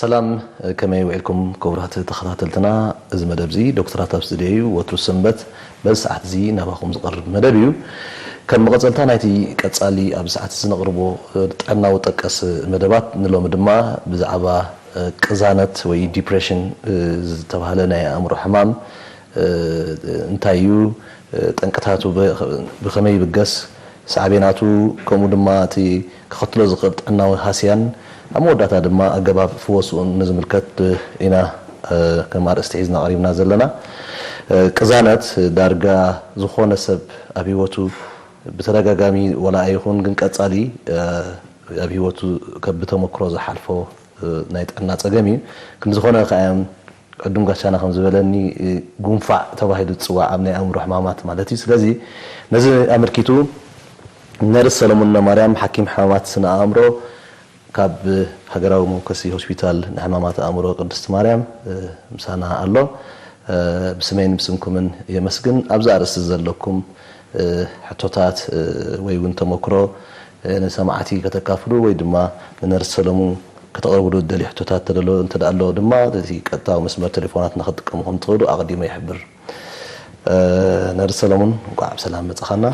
ሰላም፣ ከመይ ውዒልኩም ክቡራት ተኸታተልትና? እዚ መደብ እዚ ዶክተራት ኣብ ስቱድዮ እዩ። ወትሩ ሰንበት በዚ ሰዓት እዚ ናባኹም ዝቐርብ መደብ እዩ። ከም መቐጸልታ ናይቲ ቀጻሊ ኣብዚ ሰዓት እዚ ነቕርቦ ጥዕናዊ ጠቀስ መደባት፣ ንሎሚ ድማ ብዛዕባ ቅዛነት ወይ ዲፕሬሽን ዝተባህለ ናይ ኣእምሮ ሕማም እንታይ እዩ፣ ጠንቅታቱ ብኸመይ ይብገስ፣ ሳዕቤናቱ፣ ከምኡ ድማ እቲ ከኸትሎ ዝኽእል ጥዕናዊ ሃስያን ኣብ መወዳእታ ድማ ኣገባብ ፍወስኡን ንዝምልከት ኢና ከም ኣርእስቲ ሒዝና ቀሪብና ዘለና። ቅዛነት ዳርጋ ዝኾነ ሰብ ኣብ ህይወቱ ብተደጋጋሚ ዋላ ኣይኹን ግን ቀጻሊ ኣብ ህይወቱ ብተመክሮ ዝሓልፎ ናይ ጥዕና ጸገም እዩ። ክንዲ ዝኾነ ከኣ ቅድም ጋሻና ከም ዝበለኒ ጉንፋዕ ተባሂሉ ዝጽዋዕ ኣብ ናይ ኣእምሮ ሕማማት ማለት እዩ። ስለዚ ነዚ ኣመልኪቱ ነርስ ሰለሙን ማርያም ሓኪም ሕማማት ስነ ኣእምሮ ካብ ሃገራዊ መወከሲ ሆስፒታል ንሕማማት ኣእምሮ ቅድስቲ ማርያም ምሳና ኣሎ። ብስመይን ብስምኩምን የመስግን። ኣብዚ ኣርእስቲ ዘለኩም ሕቶታት ወይ እውን ተመክሮ ንሰማዕቲ ከተካፍሉ ወይ ድማ ንነርስ ሰለሙ ከተቕርብሉ እትደልዩ ሕቶታት ተደሎ እንተ ደኣ ኣሎ ድማ እቲ ቀጥታዊ መስመር ቴሌፎናትና ክትጥቀሙ ከም ትኽእሉ ኣቐዲመ ይሕብር። ነርስ ሰለሙን እንኳዕ ብሰላም መጻኻና።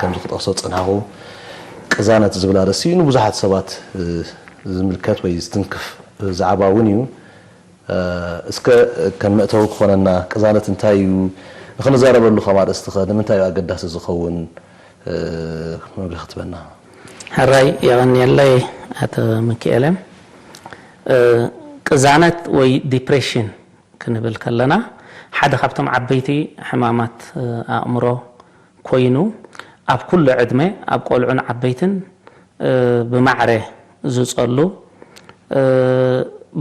ከምዚ ክጠቕሶ ዝጸናሕኩ ቅዛነት ዝብል ኣርእስቲ ንብዙሓት ሰባት ዝምልከት ወይ ዝትንክፍ ዛዕባ እውን እዩ። እስከ ከም መእተዊ ክኾነና ቅዛነት እንታይ እዩ ንኽንዛረበሉ ከም ኣርእስቲ ኸ ንምንታይ እዩ ኣገዳሲ ዝኸውን? መብርሂ ክትበና። ሕራይ የቐንየለይ ኣቶ ሚኪኤለ። ቅዛነት ወይ ዲፕሬሽን ክንብል ከለና ሓደ ካብቶም ዓበይቲ ሕማማት ኣእምሮ ኮይኑ ኣብ ኩሉ ዕድመ ኣብ ቆልዑን ዓበይትን ብማዕረ ዝጸሉ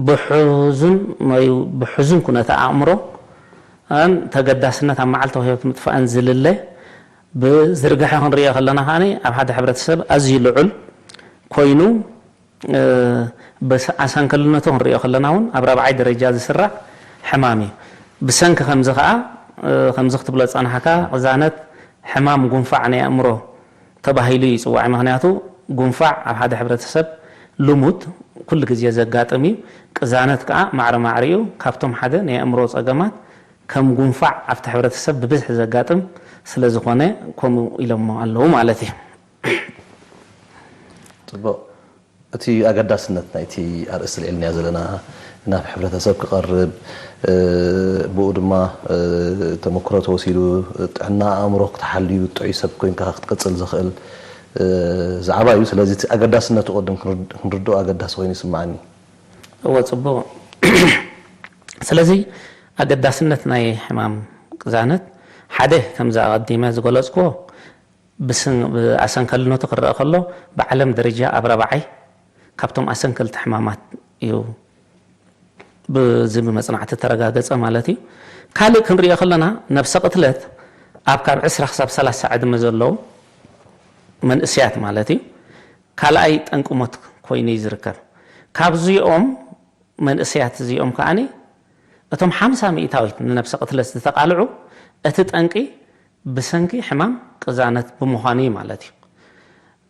ብሕዙን ወይ ብሕዙን ኩነተ ኣእምሮ ተገዳስነት ኣብ መዓልታዊ ህይወት ምጥፋእን ዝልለ ብዝርግሐ ክንሪኦ ከለና ከኣ ኣብ ሓደ ሕብረተሰብ ኣዝዩ ልዑል ኮይኑ ብኣሰንከልነቱ ክንሪኦ ከለና እውን ኣብ ራብዓይ ደረጃ ዝስራዕ ሕማም እዩ። ብሰንኪ ከምዚ ከኣ ከምዚ ክትብሎ ዝጸናሕካ ቅዛነት ሕማም ጉንፋዕ ናይ ኣእምሮ ተባሂሉ ይጽዋዕ። ምኽንያቱ ጉንፋዕ ኣብ ሓደ ሕብረተሰብ ልሙድ ኩሉ ግዜ ዘጋጥም እዩ። ቅዛነት ከኣ ማዕረ ማዕሪኡ ካብቶም ሓደ ናይ ኣእምሮ ጸገማት ከም ጉንፋዕ ኣብቲ ሕብረተሰብ ብብዝሒ ዘጋጥም ስለ ዝኾነ ከምኡ ኢሎሞ ኣለዉ ማለት እዩ። ጽቡቕ። እቲ ኣገዳስነት ናይቲ ኣርእስቲ ልዒልናዮ ዘለና ናብ ሕብረተሰብ ክቐርብ ብኡ ድማ ተመክሮ ተወሲዱ ጥዕና ኣእምሮ ክትሓልዩ ጥዑይ ሰብ ኮይንካ ክትቅጽል ዘኽእል ዛዕባ እዩ። ስለዚ እቲ ኣገዳስነቱ ቅድም ክንርድኦ ኣገዳሲ ኮይኑ ይስምዓኒ። እወ ጽቡቕ። ስለዚ ኣገዳስነት ናይ ሕማም ቅዛነት ሓደ ከምዚ ኣቐዲመ ዝገለጽክዎ ብኣሰንከልነቱ ክረኣ ከሎ ብዓለም ደረጃ ኣብ ራብዓይ ካብቶም ኣሰንከልቲ ሕማማት እዩ ብዚ ብመጽናዕቲ ተረጋገጸ ማለት እዩ። ካልእ ክንሪኦ ከለና ነብሰ ቅትለት ኣብ ካብ ዕስራ ክሳብ ሰላሳ ዕድመ ዘለዉ መንእስያት ማለት እዩ ካልኣይ ጠንቂ ሞት ኮይኑ እዩ ዝርከብ። ካብዚኦም መንእስያት እዚኦም ከኣ እቶም ሓምሳ ሚእታዊት ንነብሰ ቅትለት ዝተቓልዑ እቲ ጠንቂ ብሰንኪ ሕማም ቅዛነት ብምዃኑ እዩ ማለት እዩ።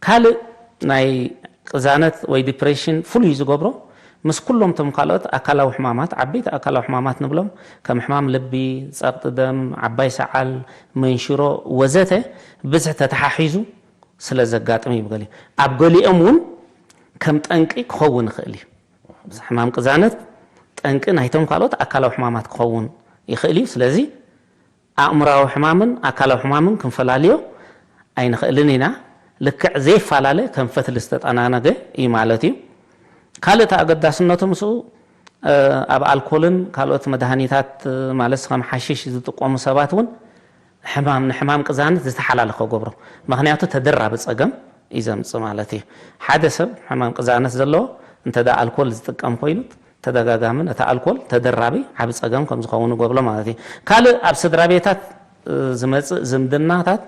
ካልእ ናይ ቅዛነት ወይ ዲፕሬሽን ፍሉይ ዝገብሮ ምስ ኩሎም ቶም ካልኦት ኣካላዊ ሕማማት ዓበይቲ ኣካላዊ ሕማማት ንብሎም ከም ሕማም ልቢ፣ ጸቕጢ ደም፣ ዓባይ ሰዓል፣ መንሽሮ ወዘተ ብዝሒ ተተሓሒዙ ስለ ዘጋጥም እዩ። ገሊ ኣብ ገሊኦም እውን ከም ጠንቂ ክኸውን ይኽእል እዩ። ሕማም ቅዛነት ጠንቂ ናይቶም ካልኦት ኣካላዊ ሕማማት ክኸውን ይኽእል እዩ። ስለዚ ኣእምራዊ ሕማምን ኣካላዊ ሕማምን ክንፈላልዮ ኣይንኽእልን ኢና። ልክዕ ዘይፈላለ ከም ፈትሊ ዝተጠናነገ እዩ ማለት እዩ። ካልእ እቲ ኣገዳስነቱ ምስኡ ኣብ ኣልኮልን ካልኦት መድሃኒታት ማለት ከም ሓሽሽ ዝጥቀሙ ሰባት እውን ሕማም ንሕማም ቅዛነት ዝተሓላለኸ ገብሮ። ምኽንያቱ ተደራቢ ጸገም እዩ ዘምጽእ ማለት እዩ። ሓደ ሰብ ሕማም ቅዛነት ዘለዎ እንተ ኣልኮል ዝጥቀም ኮይኑ ተደጋጋሚ ነቲ ኣልኮል ተደራቢ ዓቢ ጸገም ከም ዝኸውን ይገብሮ ማለት እዩ። ካልእ ኣብ ስድራ ቤታት ዝመጽእ ዝምድናታት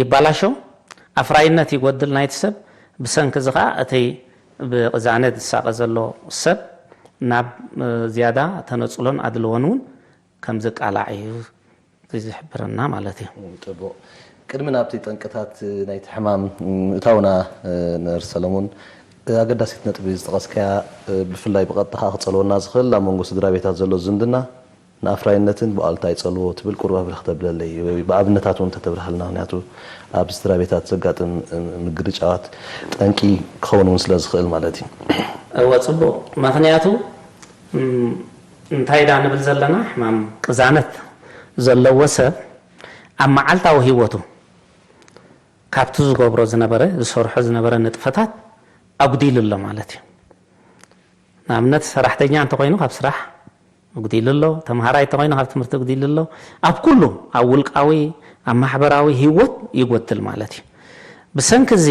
ይባላሾ፣ ኣፍራይነት ይጎድል ናይቲ ሰብ። ብሰንኪ እዚ ኸኣ እቲ ብቕዛነት ዝሳቐ ዘሎ ሰብ ናብ ዝያዳ ተነጽሎን ኣድልዎን እውን ከም ዝቃላዕ እዩ ዝሕብረና ማለት እዩ። ጽቡቕ። ቅድሚ ናብቲ ጠንቅታት ናይቲ ሕማም ምእታውና ነርስ ሰለሙን ኣገዳሲት ነጥቢ ዝጠቐስካያ፣ ብፍላይ ብቐጥታ ከኣ ክጸልወና ዝኽእል ኣብ መንጎ ስድራ ቤታት ዘሎ ዝምድና ንኣፍራይነትን ብኣሉታ ይጸልዎ ትብል ቁሩብ ኣብርህ ክተብለለይ ወይ ብኣብነታት እውን እንተተብርሃልና፣ ምኽንያቱ ኣብ ስድራ ቤታት ዘጋጥም ምግርጫዋት ጠንቂ ክኸውን እውን ስለ ዝኽእል ማለት እዩ። እወ፣ ጽቡቕ። ምኽንያቱ፣ እም፣ እንታይ ዳ ንብል ዘለና፣ ሕማም ቅዛነት ዘለዎ ሰብ ኣብ መዓልታዊ ህይወቱ ካብቲ ዝገብሮ ዝነበረ፣ ዝሰርሖ ዝነበረ ንጥፈታት ኣጉዲሉ ኣሎ ማለት እዩ። ንኣብነት፣ ሰራሕተኛ እንተኾይኑ ካብ ስራሕ ኣጉዲሉ ኣሎ፣ ተምሃራይ እንተኾይኑ ካብ ትምህርቲ ኣጉዲሉ ኣሎ። ኣብ ኩሉ፣ ኣብ ውልቃዊ፣ ኣብ ማሕበራዊ ህይወት ይጎድል ማለት እዩ። ብሰንኪ እዚ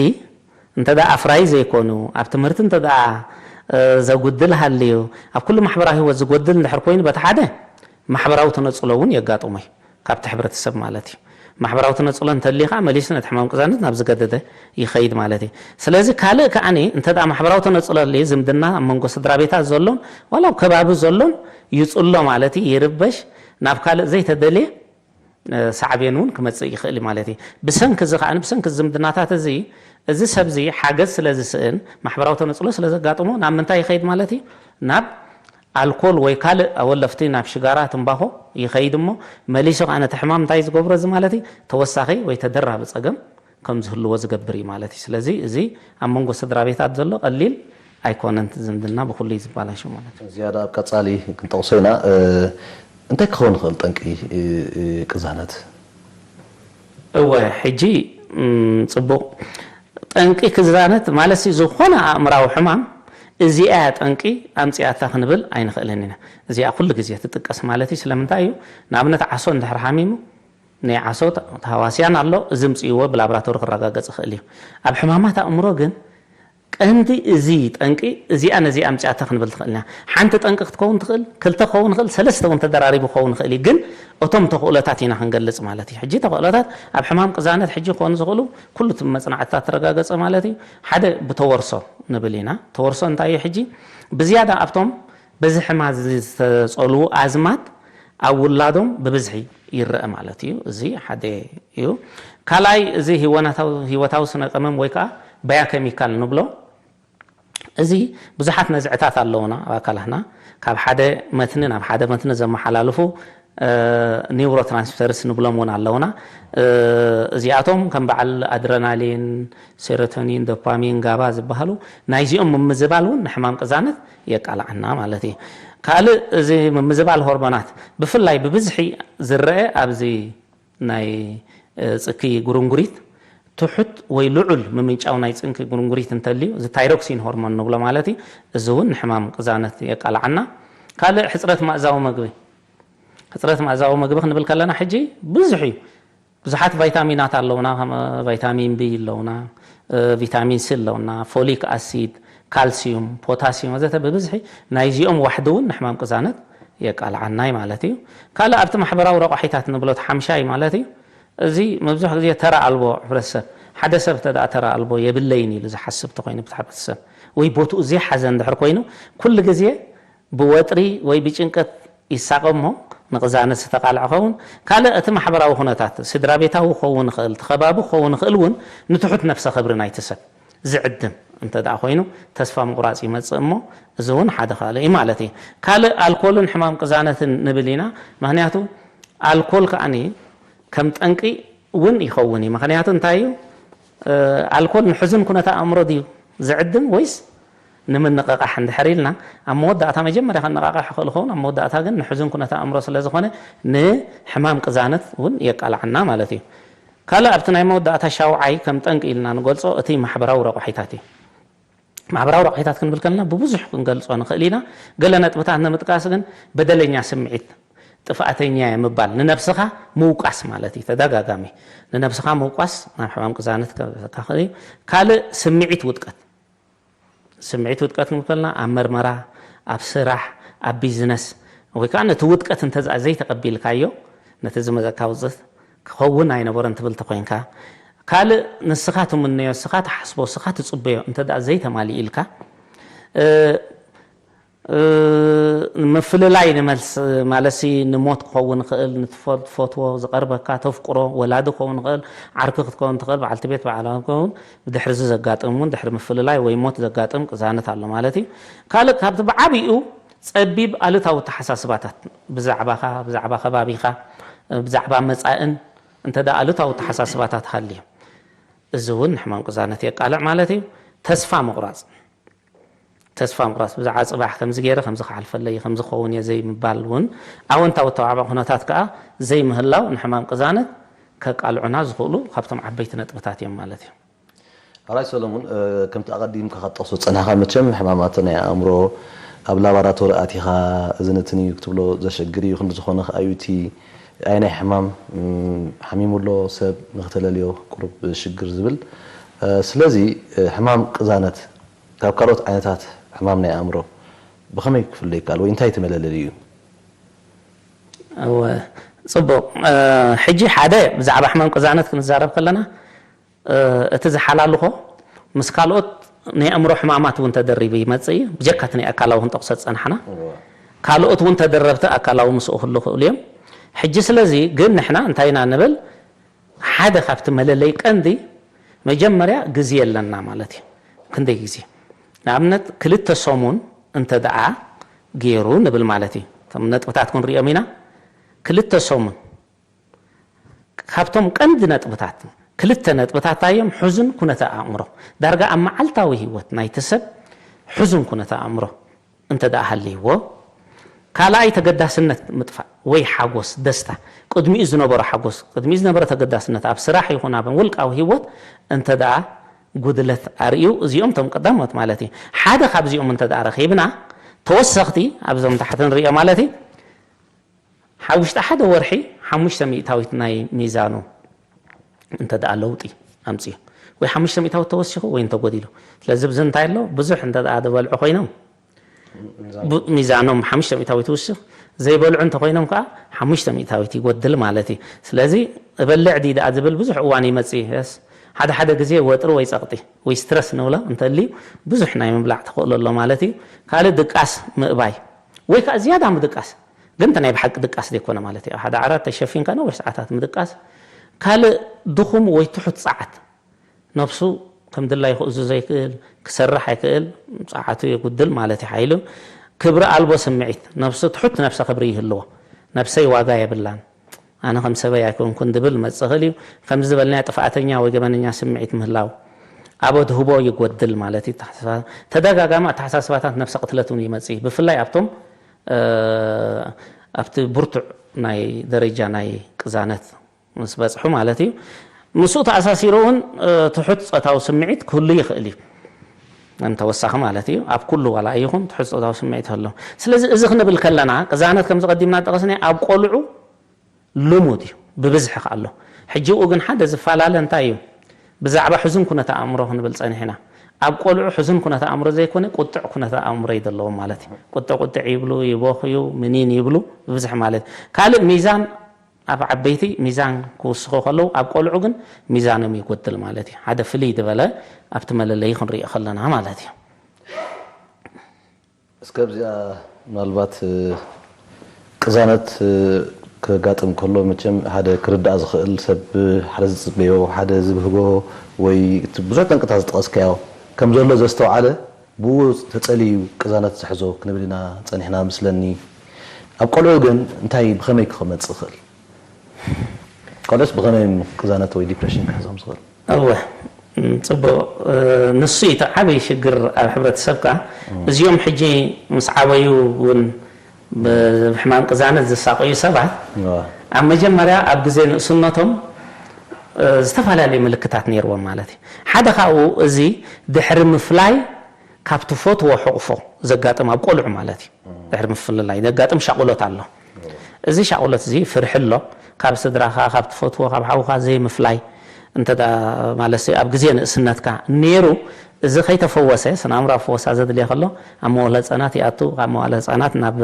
እንተ ደኣ ኣፍራይ ዘይኮኑ፣ ኣብ ትምህርቲ እንተ ደኣ፣ እ፣ ዘጉድል ሃልዩ፣ ኣብ ኩሉ ማሕበራዊ ህይወት ዝጎድል እንድሕር ኮይኑ፣ በቲ ሓደ ማሕበራዊ ተነጽሎ እውን የጋጥሞ እዩ፣ ካብቲ ሕብረተሰብ ማለት እዩ። ማሕበራዊ ተነጽሎ እንተልዩ ከኣ መሊሱ ነቲ ሕማም ቅዛነት ናብ ዝገደደ ይኸይድ ማለት እዩ። ስለዚ ካልእ ከኣኒ እንተ ደኣ ማሕበራዊ ተነጽሎ ኣልዩ፣ ዝምድና ኣብ መንጎ ስድራ ቤታት ዘሎን ዋላ ኣብ ከባቢ ዘሎን ይጽሎ ማለት እዩ፣ ይርበሽ፣ ናብ ካልእ ዘይተደልየ፣ እ፣ ሳዕቤን እውን ክመጽእ ይኽእል እዩ ማለት እዩ። ብሰንኪ እዚ ከኣ፣ ብሰንኪ ዝምድናታት እዚ፣ እዚ ሰብ እዚ ሓገዝ ስለ ዝስእን፣ ማሕበራዊ ተነጽሎ ስለ ዘጋጥሞ፣ ናብ ምንታይ ይኸይድ ማለት እዩ? ናብ ኣልኮል ወይ ካልእ ኣወለፍቲ፣ ናብ ሽጋራ፣ ትምባኾ ይኸይድ እሞ፣ መሊሱ ከኣ ነቲ ሕማም እንታይ ዝገብሮ እዚ ማለት እዩ? ተወሳኺ ወይ ተደራቢ ጸገም ከም ዝህልዎ ዝገብር እዩ ማለት እዩ። ስለዚ እዚ ኣብ መንጎ ስድራ ቤታት ዘሎ ቀሊል ኣይኮነን፣ እቲ ዝምድና ብኹሉ እዩ ዝበላሾ ማለት እዩ። ዝያዳ ኣብ ቀጻሊ ክንጠቕሶ ኢና። እ፣ እንታይ ክኸውን ይኽእል ጠንቂ፣ እ፣ እ፣ ቅዛነት? እወ፣ ሕጂ፣ እም፣ ጽቡቕ። ጠንቂ ቅዛነት ማለት ሲ ዝኾነ ኣእምራዊ ሕማም እዚኣ እያ ጠንቂ ኣምጺኣታ ክንብል ኣይንኽእልን ኢና። እዚኣ ኩሉ ግዜ ትጥቀስ ማለት እዩ። ስለምንታይ እዩ? ንኣብነት ዓሶ እንድሕር ሓሚሙ፣ ናይ ዓሶ ተ-፣ ተሃዋስያን ኣሎ፣ እዚ ምጽእዎ ብላብራቶሪ ክረጋገጽ ይኽእል እዩ። ኣብ ሕማማት ኣእምሮ ግን ቀንዲ እዚ ጠንቂ እዚኣ ነዚኣ ኣምጺኣታ ክንብል ትኽእል ኢና። ሓንቲ ጠንቂ ክትከውን ትኽእል፣ ክልተ ክኸውን ይኽእል፣ ሰለስተ እውን ተደራሪቡ ክኸውን ይኽእል እዩ። ግን እቶም ተኽእሎታት ኢና ክንገልጽ ማለት እዩ። ሕጂ ተኽእሎታት ኣብ ሕማም ቅዛነት ሕጂ ክኾኑ ዝኽእሉ ኩሉ እቲ መጽናዕትታት ተረጋገጸ ማለት እዩ። ሓደ ብተወርሶ ንብል ኢና። ተወርሶ እንታይ እዩ? ሕጂ ብዝያዳ ኣብቶም በዚ ሕማም እዚ ዝተጸልዉ ኣዝማድ ኣብ ውላዶም ብብዝሒ ይረአ ማለት እዩ። እዚ ሓደ እዩ። ካልኣይ፣ እዚ ህይወናታዊ-፣ ህይወታዊ ስነ ቀመም ወይ ከኣ ባዮኬሚካል ንብሎ፣ እዚ ብዙሓት ነዝዕታት ኣለዉና ኣብ ኣካላትና፣ ካብ ሓደ መትኒ ናብ ሓደ መትኒ ዘመሓላልፉ፣ እ፣ ኒውሮትራንስሚተርስ ንብሎም እውን ኣለዉና። እ፣ እዚኣቶም ከም በዓል ኣድረናሊን፣ ሴሮቶኒን፣ ዶፓሚን፣ ጋባ ዝበሃሉ፣ ናይዚኦም ምምዝባል እውን ንሕማም ቅዛነት የቃልዓና ማለት እዩ። ካልእ፣ እዚ ምምዝባል ሆርሞናት ብፍላይ ብብዝሒ ዝረአ ኣብዚ ናይ፣ እ፣ ጽኪ ጉርንጉሪት ትሑት ወይ ልዑል ምምንጫው ናይ ጽንኪ ጉርንጉሪት እንተልዩ፣ እዚ ታይሮክሲን ሆርሞን ንብሎ ማለት እዩ። እዚ እውን ንሕማም ቅዛነት የቃልዓና። ካልእ፣ ሕጽረት ማእዛዊ መግቢ። ሕጽረት ማእዛዊ መግቢ ክንብል ከለና ሕጂ ብዙሕ እዩ። ብዙሓት ቫይታሚናት ኣለውና፣ ከም ቫይታሚን ቢ ኣለውና፣ እ፣ ቪታሚን ሲ ኣለውና፣ ፎሊክ ኣሲድ፣ ካልሲዩም፣ ፖታሲዩም ወዘተ ብብዝሒ ናይዚኦም ዋሕዲ እውን ንሕማም ቅዛነት የቃልዓናይ ማለት እዩ። ካልእ ኣብቲ ማሕበራዊ ረቋሒታት ንብሎ እቲ ሓምሻይ ማለት እዩ። እዚ መብዝሕ ግዜ ተራ ኣልቦ ሕብረተሰብ፣ ሓደ ሰብ እንተ ደኣ ተራ ኣልቦ የብለይን ኢሉ ዝሓስብ ተኾይኑ ብቲ ሕብረተሰብ ወይ ቦትኡ ዘይሓዘ እንድሕር ኮይኑ፣ ኩሉ ግዜ ብወጥሪ ወይ ብጭንቀት ይሳቐ እሞ ንቕዛነት ዝተቓልዐ ኸውን። ካልእ እቲ ማሕበራዊ ኩነታት፣ ስድራ ቤታዊ ክኸውን ይኽእል፣ እቲ ከባቢ ክኸውን ይኽእል እውን ንትሑት ነፍሰ ክብሪ ናይቲ ሰብ ዝዕድም እንተ ደኣ ኮይኑ ተስፋ ምቑራጽ ይመጽእ እሞ እዚ እውን ሓደ ካልእ እዩ ማለት እዩ። ካልእ ኣልኮልን ሕማም ቅዛነትን ንብል ኢና። ምኽንያቱ ኣልኮል ከኣኒ ከም ጠንቂ እውን ይኸውን እዩ። ምኽንያቱ እንታይ እዩ? እ፣ ኣልኮል ንሕዙን ኩነተ ኣእምሮ ድዩ ዝዕድም ወይስ ንምንቕቓሕ እንድሕር ኢልና፣ ኣብ መወዳእታ መጀመርያ ከነቓቕሕ ይኽእል ይኸውን፣ ኣብ መወዳእታ ግን ንሕዙን ኩነተ ኣእምሮ ስለ ዝኾነ ንሕማም ቅዛነት እውን የቃልዓና ማለት እዩ። ካልእ ኣብቲ ናይ መወዳእታ ሻውዓይ ከም ጠንቂ ኢልና ንገልጾ እቲ ማሕበራዊ ረቋሒታት እዩ። ማሕበራዊ ረቋሒታት ክንብል ከለና ብብዙሕ ክንገልጾ ንኽእል ኢና። ገለ ነጥብታት ንምጥቃስ ግን በደለኛ ስምዒት፣ ጥፍኣተኛ እየ ምባል፣ ንነብስኻ ምውቃስ ማለት እዩ። ተደጋጋሚ ንነብስኻ ምውቃስ ናብ ሕማም ቅዛነት ከብጽሓካ ይኽእል እዩ። ካልእ ስምዒት ውድቀት፣ ስምዒት ውድቀት ክንብል ከለና ኣብ መርመራ፣ ኣብ ስራሕ፣ ኣብ ቢዝነስ ወይ ከኣ ነቲ ውድቀት እንተ ዘይተቐቢልካዮ ነቲ ዝመጸካ ውጽኢት ክኸውን ኣይነበሮን ትብል ተኾይንካ፣ ካልእ ንስኻ ትምነዮ፣ ንስኻ ትሓስቦ፣ ንስኻ ትጽበዮ እንተ ደኣ ዘይተማሊኡልካ፣ እ፣ ምፍልላይ ንመልስ ማለሲ ንሞት ክኸውን ይኽእል፣ ንትፈትዎ ዝቐርበካ ተፍቅሮ ወላዲ ክኸውን ይኽእል፣ ዓርኪ ክትከውን ትኽእል፣ በዓልቲ ቤት በዓላ ክኸውን። ብድሕሪ እዚ ዘጋጥም እውን ድሕሪ ምፍልላይ ወይ ሞት ዘጋጥም ቅዛነት ኣሎ ማለት እዩ። ካልእ ካብቲ ብዓቢኡ ጸቢብ ኣሉታዊ ተሓሳስባታት ብዛዕባኻ፣ ብዛዕባ ከባቢኻ፣ ብዛዕባ መጻእን እንተ ደኣ ኣሉታዊ ተሓሳስባታት ሃልዩ፣ እዚ እውን ንሕማም ቅዛነት የቃልዕ ማለት እዩ። ተስፋ ምቑራጽ፣ ተስፋ ምቑራጽ ብዛዕባ ጽባሕ ከምዚ ገይረ ከምዚ ክሓልፈለይ ከምዚ ክኸውን እየ ዘይምባል እውን ኣወንታዊ ኣተባባዕ ኩነታት ከኣ ዘይምህላው ንሕማም ቅዛነት ከቃልዑና ዝኽእሉ ካብቶም ዓበይቲ ነጥብታት እዮም ማለት እዩ። ኣራይ ሰለሙን፣ ከምቲ ኣቐዲምካ ክትጠቕሶ ዝጸናሕካ፣ መቸም ሕማማት ናይ ኣእምሮ ኣብ ላባራቶሪ ኣቲኻ እዚ ነትን እዩ ክትብሎ ዘሸግር እዩ። ክንዲ ዝኾነ ከኣ እዩ እቲ ኣየናይ ሕማም ሓሚሙ ኣሎ ሰብ ንክተለልዮ ቁሩብ ሽግር ዝብል። ስለዚ ሕማም ቅዛነት ካብ ካልኦት ዓይነታት ሕማም ናይ ኣእምሮ ብኸመይ ክፍለ ይከኣል ወይ እንታይ እቲ መለለሊ እዩ? እወ፣ ጽቡቕ። ሕጂ ሓደ ብዛዕባ ሕማም ቅዛነት ክንዛረብ ከለና እቲ ዝሓላልኾ ምስ ካልኦት ናይ ኣእምሮ ሕማማት እውን ተደሪቡ ይመጽእ እዩ። ብጀካ እቲ ናይ ኣካላዊ ክንጠቕሶ ዝጸናሕና ካልኦት እውን ተደረብቲ ኣካላዊ ምስኡ ክህሉ ክእሉ እዮም። ሕጂ ስለዚ ግን ንሕና እንታይ ኢና ንብል? ሓደ ካብቲ መለለይ ቀንዲ መጀመርያ ግዜ ኣለና ማለት እዩ። ክንደይ ግዜ? ንኣብነት ክልተ ሰሙን እንተ ደኣ ገይሩ ንብል ማለት እዩ። እቶም ነጥብታት ክንሪኦም ኢና። ክልተ ሰሙን ካብቶም ቀንዲ ነጥብታት ክልተ ነጥብታት እዮም። ሕዙን ኩነተ ኣእምሮ ዳርጋ ኣብ መዓልታዊ ህይወት ናይቲ ሰብ ሕዙን ኩነተ ኣእምሮ እንተ ደኣ ሃልይዎ፣ ካልኣይ ተገዳስነት ምጥፋእ ወይ ሓጎስ ደስታ ቅድሚኡ ዝነበሮ ሓጎስ ቅድሚኡ ዝነበረ ተገዳስነት ኣብ ስራሕ ይኹን ኣብ ውልቃዊ ህይወት እንተ ደኣ ጉድለት ኣርእዩ፣ እዚኦም እቶም ቀዳሞት ማለት እዩ። ሓደ ካብዚኦም እንተ ደኣ ረኺብና ተወሰኽቲ ኣብዞም ታሕቲ ንሪኦ ማለት እዩ። ሓ ውሽጢ ሓደ ወርሒ ሓሙሽተ ሚእታዊት ናይ ሚዛኑ እንተ ደኣ ለውጢ ኣምፅኡ ወይ ሓሙሽተ ሚእታዊት ተወሲኹ ወይ እንተጎዲሉ። ስለዚ ብዚ እንታይ ኣሎ? ብዙሕ እንተ ደኣ ዝበልዑ ኮይኖም ሚዛኖም ሓሙሽተ ሚእታዊት ይውስኽ፣ ዘይበልዑ እንተኮይኖም ከዓ ሓሙሽተ ሚእታዊት ይጎድል ማለት እዩ። ስለዚ እበልዕ ድዩ ደኣ ዝብል ብዙሕ እዋን ይመፅእ። የስ ሓደ ሓደ ግዜ ወጥሪ ወይ ፀቕጢ ወይ ስትረስ ንብሎ እንተልዩ ብዙሕ ናይ ምብላዕ ተኽእሎ ኣሎ ማለት እዩ። ካልእ ድቃስ ምእባይ ወይ ከዓ ዝያዳ ምድቃስ ግን እቲ ናይ ብሓቂ ድቃስ ዘይኮነ ማለት እዩ። ኣብ ሓደ ዓራት ተሸፊንካ ነዊሕ ሰዓታት ምድቃስ። ካልእ ድኹም ወይ ትሑት ጸዓት ነብሱ ከም ድላዩ ክእዝዞ ይክእል፣ ክሰርሕ ኣይክእል፣ ጸዓቱ የጉድል ማለት እዩ ሓይሉ። ክብሪ ኣልቦ ስምዒት ነብሱ ትሑት ነብሰ ክብሪ ይህልዎ። ነብሰይ ዋጋ የብላን፣ ኣነ ከም ሰበይ ኣይኮንኩን ድብል መጽእ ይኽእል እዩ። ከምዚ ዝበልናዮ ጥፍኣተኛ ወይ ገበነኛ ስምዒት ምህላው ኣብ ኣድህቦ ይጎድል ማለት እዩ። ተደጋጋሚ ኣተሓሳስባታት ነብሰ ቅትለት እውን ይመጽእ እዩ። ብፍላይ ኣብቶም ኣብቲ ብርቱዕ ናይ ደረጃ ናይ ቅዛነት ምስ በጽሑ ማለት እዩ። ምስኡ ተኣሳሲሩ እውን ትሑት ጾታዊ ስምዒት ክህሉ ይኽእል እዩ። ከም ተወሳኺ ማለት እዩ። ኣብ ኩሉ ዋላ ይኹን ትሑት ጾታዊ ስምዒት ይህሉ። ስለዚ እዚ ክንብል ከለና ቅዛነት ከምዚ ቀዲምና ጠቐስናዮ ኣብ ቆልዑ ልሙድ እዩ፣ ብብዝሒ ከኣ ኣሎ። ሕጂ ኡ ግን ሓደ ዝፈላለ እንታይ እዩ? ብዛዕባ ሕዙን ኩነተ ኣእምሮ ክንብል ጸኒሕና። ኣብ ቆልዑ ሕዙን ኩነተ ኣእምሮ ዘይኮነ ቁጥዕ ኩነተ ኣእምሮ እዩ ዘለዎም ማለት እዩ። ቁጥዕ ቁጥዕ ይብሉ፣ ይቦኽዩ፣ ምኒን ይብሉ ብብዝሒ ማለት እዩ። ካልእ ሚዛን ኣብ ዓበይቲ ሚዛን ክውስኹ ከለዉ ኣብ ቆልዑ ግን ሚዛኖም ይጎድል ማለት እዩ። ሓደ ፍልይ ዝበለ ኣብቲ መለለዪ ክንሪኦ ከለና ማለት እዩ። እስከ ኣብዚኣ ምናልባት ቅዛነት ከጋጥም ከሎ መቸም ሓደ ክርዳእ ዝኽእል ሰብ ሓደ ዝፅበዮ ሓደ ዝብህጎ ወይ እቲ ብዙሕ ጠንቅታት ዝጠቐስካዮ ከም ዘሎ ዘስተውዓለ ብኡ ተፀሊዩ ቅዛነት ዝሕዞ ክንብል ኢና ፀኒሕና ምስለኒ። ኣብ ቆልዑ ግን እንታይ ብኸመይ ክመፅእ ይኽእል? ቆልዑስ ብኸመይ እዮም ቅዛነት ወይ ዲፕሬሽን ክሕዞም ዝኽእል? እወ ጽቡቕ። ንሱ እቲ ዓብዪ ሽግር ኣብ ሕብረተሰብ ከኣ እዚኦም ሕጂ ምስ ዓበዩ እውን ብሕማም ቅዛነት ዝሳቐዩ ሰባት ኣብ መጀመርያ ኣብ ግዜ ንእስነቶም ዝተፈላለዩ ምልክታት ነይርዎም ማለት እዩ። ሓደ ካብኡ እዚ ድሕሪ ምፍላይ ካብ ትፈትዎ ሕቑፎ ዘጋጥም ኣብ ቆልዑ ማለት እዩ። ድሕሪ ምፍልላይ ዘጋጥም ሻቑሎት ኣሎ። እዚ ሻቑሎት እዚ ፍርሒ ኣሎ። ካብ ስድራኻ፣ ካብ ትፈትዎ፣ ካብ ሓውኻ ዘይምፍላይ እንተ ደኣ ማለት ኣብ ግዜ ንእስነትካ ነይሩ፣ እዚ ከይተፈወሰ፣ ስነ ኣእምሮኣዊ ፈወሳ ዘድልዮ ከሎ ኣብ መዋእለ ህጻናት ይኣቱ፣ ካብ መዋእለ ህጻናት ናብ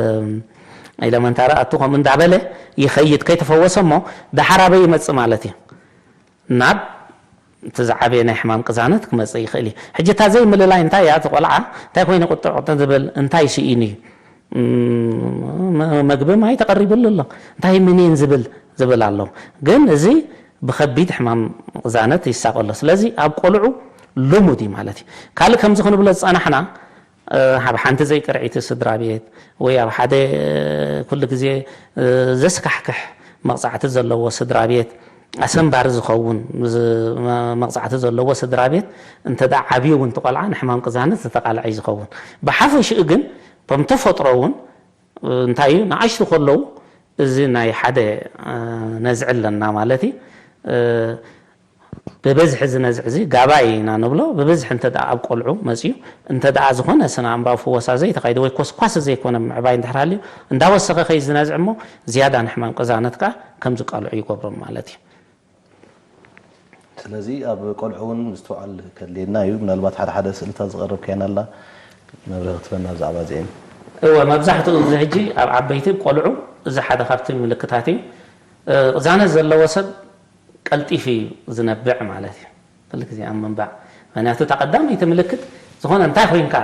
ኤለመንታሪ ኣቱ ከምኡ እንዳበለ ይኸይድ። ከይተፈወሰ እሞ ደሓር ኣበይ ይመጽእ ማለት እዩ? ናብ እቲ ዝዓበየ ናይ ሕማም ቅዛነት ክመጽእ ይኽእል እዩ። ሕጂ እታ ዘይምልላይ እንታይ እያ? እቲ ቆልዓ እንታይ ኮይኑ ቁጥዕ ቁጥዕ ዝብል እንታይ ስኢኑ እዩ? ም-፣ መ-፣ መግቢ ማይ ተቐሪብሉ ኣሎ። እንታይ ምኒን ዝብል፣ ዝብል ኣሎ። ግን እዚ ብኸቢድ ሕማም ቅዛነት ይሳቐ ኣሎ። ስለዚ ኣብ ቆልዑ ልሙድ እዩ ማለት እዩ። ካልእ ከምዚ ክንብሎ ዝጸናሕና፣ እ፣ ኣብ ሓንቲ ዘይቅርዒቲ ስድራ ቤት ወይ ኣብ ሓደ፣ እ፣ ኩሉ ግዜ፣ እ፣ ዘስካሕክሕ መቕጻዕቲ ዘለዎ ስድራ ቤት፣ ኣሰንባሪ ዝኸውን ዝ-፣ መ-፣ መቕጻዕቲ ዘለዎ ስድራ ቤት እንተ ደኣ ዓብዩ እውን እቲ ቆልዓ ንሕማም ቅዛነት ዝተቓልዐ እዩ ዝኸውን። ብሓፈሽኡ ግን እቶም ተፈጥሮ እውን እንታይ እዩ፣ ንኣሽቱ ከለዉ እዚ ናይ ሓደ፣ እ፣ ነዝዒ ኣለና ማለት እዩ። እ፣ ብብዝሒ እዚ ነዝዒ እዚ ጋባይ ኢና ንብሎ። ብብዝሒ እንተ ደኣ ኣብ ቆልዑ መፅዩ፣ እንተ ደኣ ዝኾነ ስነ ኣእምራዊ ፍወሳ ዘይተኻይደ ወይ ኮስኳሲ ዘይኮነ ምዕባይ እንድሕር ሃልዩ፣ እንዳወሰኸ ከይ እዚ ነዝዒ እሞ ዝያዳ ንሕማም ቅዛነት ከኣ ከም ዝቃልዑ ይገብሮም ማለት እዩ። ስለዚ ኣብ ቆልዑ እውን ምስትውዓል ከድልየና እዩ። ምናልባት ሓደ ሓደ ስእልታት ዝቐረብካየን ኣላ፣ መብርሂ ክትበና ብዛዕባ እዚአን። እወ፣ መብዛሕትኡ እዚ ሕጂ ኣብ ዓበይቲ ቆልዑ እዚ ሓደ ካብቲ ምልክታት እዩ። እ፣ ቅዛነት ዘለዎ ሰብ ቀልጢፉ እዩ ዝነብዕ ማለት እዩ። ኩሉ ግዜ ኣብ ምንባዕ። ምኽንያቱ እታ ቀዳመይቲ ምልክት ዝኾነ እንታይ ኮይንካ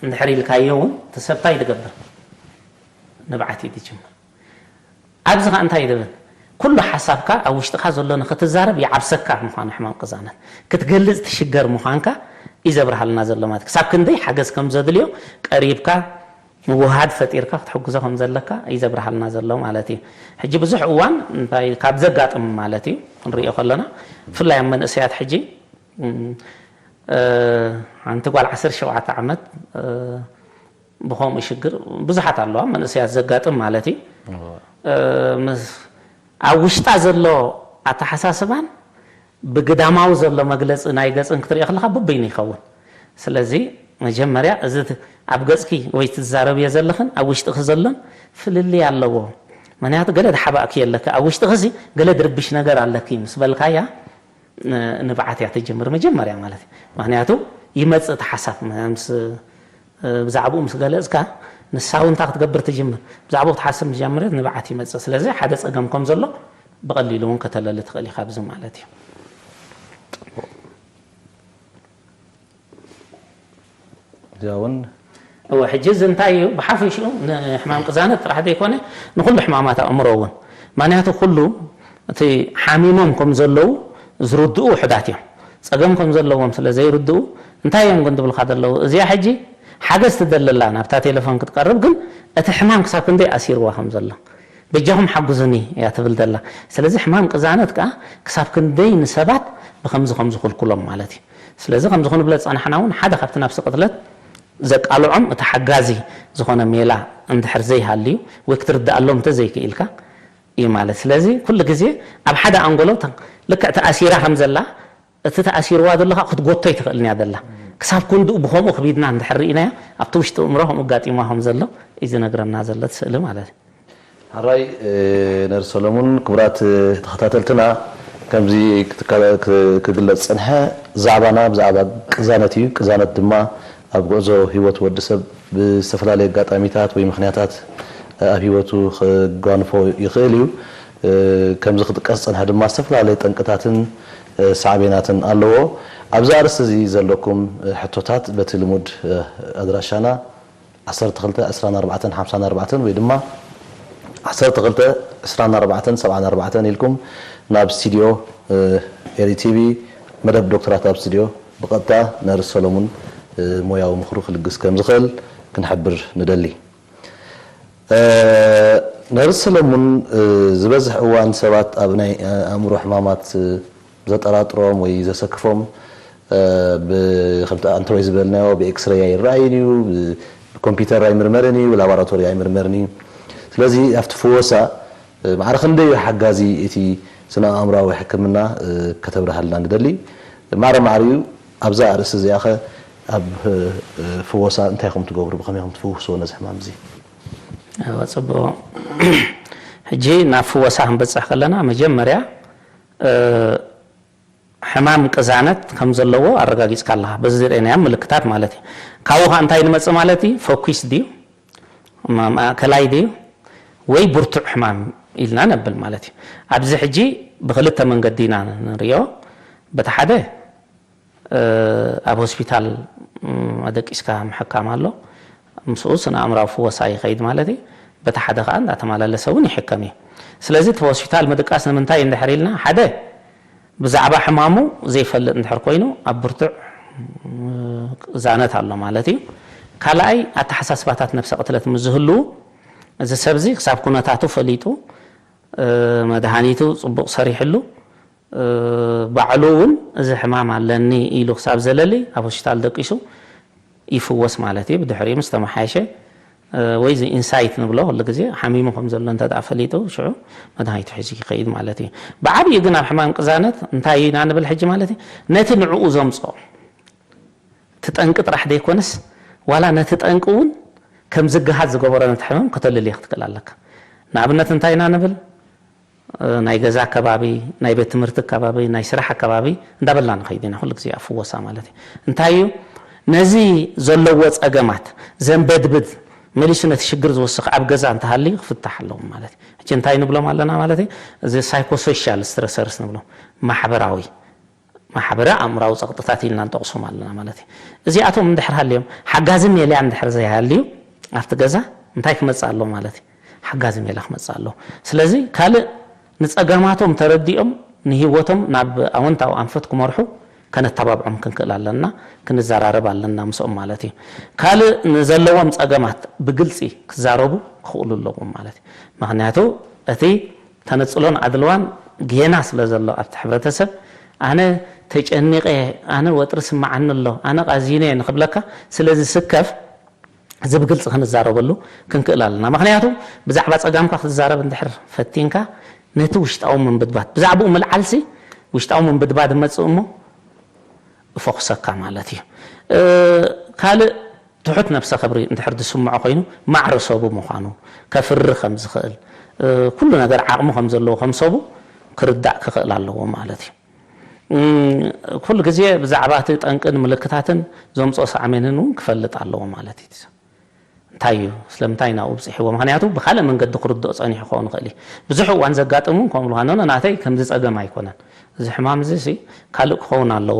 እንድሕር ኢልካዮ እውን እቲ ሰብ እንታይ ዝገብር? ንብዓት እዩ ዝጅምር። ኣብዚ ኸኣ እንታይ ይብል? ኩሉ ሓሳብካ ኣብ ውሽጥኻ ዘሎ ንኽትዛረብ ይዓብሰካ ምዃኑ ሕማም ቅዛነት። ክትገልጽ ትሽገር ምዃንካ እዩ ዘብርሃልና ዘሎ ማለት። ክሳብ ክንደይ ሓገዝ ከም ዘድልዮ ቀሪብካ ምውህሃድ ፈጢርካ ክትሕግዞ ከም ዘለካ እዩ ዘብርሃልና ዘሎ ማለት እዩ። ሕጂ ብዙሕ እዋን እንታይ ካብ ዘጋጥም ማለት እዩ ክንሪኦ ከለና፣ ብፍላይ ኣብ መንእሰያት ሕጂ፣ እም፣ እ፣ ሓንቲ ጓል ዓሰርተ ሸውዓተ ዓመት፣ እ፣ ብኸምኡ ሽግር ብዙሓት ኣለዋ፣ መንእሰያት ዘጋጥም ማለት እዩ። እወ። እ፣ ምስ፣ ኣብ ውሽጣ ዘሎ ኣተሓሳስባን ብግዳማዊ ዘሎ መግለጺ ናይ ገጽን ክትሪኦ ከለኻ በበይኑ ይኸውን። ስለዚ መጀመርያ እዚ ት-፣ ኣብ ገጽኪ ወይ ትዛረብዮ ዘለኽን ኣብ ውሽጥኺ ዘሎን ፍልልይ ኣለዎ። ምኽንያቱ ገለ ዝሓባእክዮ ኣለኪ፣ ኣብ ውሽጥኺ ሲ ገለ ዝርብሽ ነገር ኣለኪ ምስ በልካያ፣ ን-፣ ንብዓት እያ ትጅምር መጀመርያ ማለት እዩ። ምኽንያቱ ይመጽእ እቲ ሓሳብ ምስ፣ ብዛዕባኡ ምስ ገለጽካ፣ ንሳ እውን እንታይ ክትገብር ትጅምር? ብዛዕባኡ ክትሓስብ ምስ ጀመረት ንብዓት ይመጽእ። ስለዚ ሓደ ጸገም ከም ዘሎ ብቐሊሉ እውን ከተለሊ ትኽእል ኢኻ ኣብዚ ማለት እዩ። እዚኣ እውን እወ፣ ሕጂ እዚ እንታይ እዩ? ብሓፈሽኡ ንሕማም ቅዛነት ጥራሕ ዘይኮነ፣ ንኹሉ ሕማማት ኣእምሮ እውን። ምኽንያቱ ኩሉ እቲ ሓሚሞም ከም ዘለዉ ዝርድኡ ውሑዳት እዮም። ጸገም ከም ዘለዎም ስለ ዘይርድኡ፣ እንታይ እዮም ግን ዝብሉኻ ዘለዉ? እዚኣ ሕጂ ሓገዝ ትደሊ ኣላ፣ ናብታ ቴሌፎን ክትቀርብ፣ ግን እቲ ሕማም ክሳብ ክንደይ ኣሲርዋ ከም ዘሎ፣ "በጃኹም ሓግዙኒ" እያ ትብል ዘላ። ስለዚ ሕማም ቅዛነት ከኣ ክሳብ ክንደይ ንሰባት ብኸምዚ ከም ዝኽልክሎም ማለት እዩ። ስለዚ ከምዚ ክንብሎ ዝጸናሕና እውን ሓደ ካብቲ ናብሲ ቅትለት ዘቃልዖም እቲ ሓጋዚ ዝኾነ ሜላ እንድሕር ዘይሃልዩ ወይ ክትርድኣሎም እንተዘይክኢልካ እዩ ማለት። ስለዚ ኩሉ ግዜ ኣብ ሓደ ኣንጎሎ ተ-፣ ልክዕ ተኣሲራ ከም ዘላ፣ እቲ ተኣሲርዋ ዘሎ ከዓ ክትጎቶ ኣይትኽእልን እያ ዘላ። ክሳብ ክንድኡ ብኸምኡ ክቢድና እንድሕር ርኢናዮ፣ ኣብቲ ውሽጢ እምሮ ከምኡ ኣጋጢምዋ ከም ዘሎ እዩ ዝነግረና ዘሎ እቲ ስእሊ ማለት እዩ። ሓራይ፣ እ፣ ነርስ ሰለሙን፣ ክቡራት፣ እ፣ ተኸታተልትና፣ ከምዚ ክትከ-፣ ክ-፣ ክግለጽ ዝጸንሐ ዛዕባና ብዛዕባ ቅዛነት እዩ። ቅዛነት ድማ ኣብ ጉዕዞ ህይወት ወዲ ሰብ ብዝተፈላለየ ኣጋጣሚታት ወይ ምኽንያታት፣ እ፣ ኣብ ህይወቱ ክጓንፎ ይኽእል እዩ። እ፣ ከምዚ ክጥቀስ ዝጸንሐ ድማ ዝተፈላለየ ጠንቅታትን፣ እ፣ ሳዕቤናትን ኣለዎ። ኣብዚ ኣርእስቲ እዚ ዘለኩም፣ እ፣ ሕቶታት በቲ ልሙድ፣ እ፣ ኣድራሻና ዓሰርተ ክልተ ዕስራን ኣርባዕተን ሓምሳን ኣርባዕተን ወይ ድማ ዓሰርተ ክልተ ዕስራን ኣርባዕተን ሰብዓን ኣርባዕተን ኢልኩም ናብ ስቱድዮ፣ እ፣ ኤሪ ቲቪ መደብ ዶክተራት ኣብ ስቱድዮ ብቐጥታ ነርስ ሰሎሙን፣ እ፣ ሞያዊ ምኽሩ ክልግስ ከም ዝኽእል ክንሕብር ንደሊ። እ፣ ነርስ ሰሎሙን፣ እ፣ ዝበዝሕ እዋን ሰባት ኣብ ናይ ኣእምሮ ሕማማት፣ እ፣ ዘጠራጥሮም ወይ ዘሰክፎም፣ እ፣ ብ-፣ ከምቲ ኣንተ ወይ ዝበልናዮ ብኤክስሬይ ኣይረኣይን እዩ፣ ብ-፣ ብኮምፒውተር ኣይምርመርን እዩ፣ ብላቦራቶሪ ኣይምርመርን እዩ። ስለዚ ኣብቲ ፍወሳ፣ እ፣ ማዕረ ክንደይ ሓጋዚ እቲ ስነ ኣእምራዊ ሕክምና፣ እ፣ ከተብርሃልና ንደሊ። ማዕረ ማዕሪኡ ኣብዛ ኣርእስቲ እዚኣ ኸ ኣብ፣ እ፣ እ፣ ፍወሳ እንታይ ኢኹም ትገብሩ? ብኸመይ ኢኹም ትፍውስዎ ነዚ ሕማም እዚ? እወ፣ ጽቡቕ። ሕጂ ናብ ፍወሳ ክንበጽሕ ከለና መጀመርያ፣ እ፣ ሕማም ቅዛነት ከም ዘለዎ ኣረጋጊጽካ ኣለኻ። በዚ ዝርአናዮም ምልክታት ማለት እዩ። ካብኡ ኸኣ እንታይ ንመጽእ ማለት እዩ? ፈኲስ ድዩ? ማ-፣ ማእከላይ ድዩ? ወይ ብርቱዕ ሕማም ኢልና ነብል ማለት እዩ። ኣብዚ ሕጂ ብኽልተ መንገዲ ኢና ንሪኦ። በቲ ሓደ፣ እ፣ ኣብ ሆስፒታል፣ ም፣ ኣደቂስካ ምሕካም ኣሎ። ምስኡ ስነ ኣእምራዊ ፍወሳ ይኸይድ ማለት እዩ። በቲ ሓደ ከዓ እንዳተመላለሰ እውን ይሕከም እዩ። ስለዚ እቲ ሆስፒታል ምድቃስ ንምንታይ እንድሕር ኢልና፣ ሓደ ብዛዕባ ሕማሙ ዘይፈልጥ እንድሕር ኮይኑ ኣብ ብርቱዕ ዛነት ኣሎ ማለት እዩ። ካልኣይ ኣተሓሳስባታት ነብሰ ቅትለት ምስ ዝህልዉ፣ እዚ ሰብ እዚ ክሳብ ኩነታቱ ፈሊጡ፣ መድሃኒቱ ፅቡቕ ሰሪሕሉ፣ ባዕሉ እውን እዚ ሕማም ኣለኒ ኢሉ ክሳብ ዘለሊ ኣብ ሆስፒታል ደቂሱ ይፍወስ ማለት እዩ። ብድሕሪኡ ምስ ተመሓየሸ ወይ እዚ ኢንሳይት ንብሎ ኩሉ ግዜ ሓሚሙ ከም ዘሎ እንተ ደኣ ፈሊጡ ሽዑ መድሃኒቱ ሒዙ ይኸይድ ማለት እዩ። ብዓብዩ ግን ኣብ ሕማም ቅዛነት እንታይ ኢና ንብል ሕጂ ማለት እዩ? ነቲ ንዕኡ ዘምፅኦ እቲ ጠንቂ ጥራሕ ዘይኮነስ ዋላ ነቲ ጠንቂ እውን ከም ዝገሃድ ዝገበሮ ነቲ ሕማም ከተልልዮ ክትክእል ኣለካ። ንኣብነት እንታይ ኢና ንብል? ናይ ገዛ ከባቢ፣ ናይ ቤት ትምህርቲ ከባቢ፣ ናይ ስራሕ ከባቢ እንዳበልና ንኸይድ ኢና ኩሉ ግዜ ኣብ ፍወሳ ማለት እዩ። እንታይ እዩ ነዚ ዘለዎ ጸገማት ዘንበድብድ መሊሱ ነቲ ሽግር ዝወስኽ ኣብ ገዛ እንተሃልዩ ክፍታሕ ኣለዎም ማለት እዩ። ሕጂ እንታይ ንብሎም ኣለና ማለት እዩ? እዚ ሳይኮሶሻል ስትረሰርስ ንብሎም ማሕበራዊ ማሕበረ ኣእምራዊ ጸቕጥታት ኢልና ንጠቕሶም ኣለና ማለት እዩ። እዚኣቶም እንድሕር ሃልዮም ሓጋዚ ሜልያ እንድሕር ዘይሃልዩ ኣብቲ ገዛ እንታይ ክመጽእ ኣለዎ ማለት እዩ? ሓጋዚ ሜላ ክመጽእ ኣለዎ። ስለዚ ካልእ ንጸገማቶም ተረዲኦም ንህይወቶም ናብ ኣወንታዊ ኣንፈት ክመርሑ ከነተባብዖም ክንክእል ኣለና፣ ክንዘራረብ ኣለና ምስኦም ማለት እዩ። ካልእ ንዘለዎም ጸገማት ብግልጺ ክዛረቡ ክኽእሉ ኣለዎም ማለት እዩ። ምኽንያቱ እቲ ተነጽሎን ኣድልዋን ጌና ስለ ዘሎ ኣብቲ ሕብረተሰብ ኣነ ተጨኒቐ፣ ኣነ ወጥሪ ስምዓኒ ኣሎ፣ ኣነ ቃዚነ ንኽብለካ ስለ ዝስከፍ እዚ ብግልፂ ክንዛረበሉ ክንክእል ኣለና። ምኽንያቱ ብዛዕባ ፀጋምካ ክትዛረብ እንድሕር ፈቲንካ ነቲ ውሽጣዊ ምንብድባት ብዛዕባኡ ምልዓልሲ ውሽጣዊ ምንብድባድ መፅእ እሞ እፈኹሰካ ማለት እዩ። ካልእ ትሑት ነብሰ ክብሪ እንድሕር ዝስምዖ ኮይኑ ማዕረ ሰቡ ምዃኑ ከፍሪ ከም ዝኽእል ኩሉ ነገር ዓቕሚ ከም ዘለዎ ከም ሰቡ ክርዳእ ክኽእል ኣለዎ ማለት እዩ። ኩሉ ግዜ ብዛዕባ እቲ ጠንቅን ምልክታትን ዘምፅኦ ሳዕሜንን እውን ክፈልጥ ኣለዎ ማለት እዩ። እንታይ እዩ ስለምንታይ ናብኡ ብፅሕዎ ምክንያቱ ብካልእ መንገዲ ክርድኦ ፀኒሑ ክኸውን ይኽእል እዩ። ብዙሕ እዋን ዘጋጥም እውን ከምኡ ናተይ ከምዚ ፀገም ኣይኮነን። እዚ ሕማም እዚ ካልእ ክኸውን ኣለዎ፣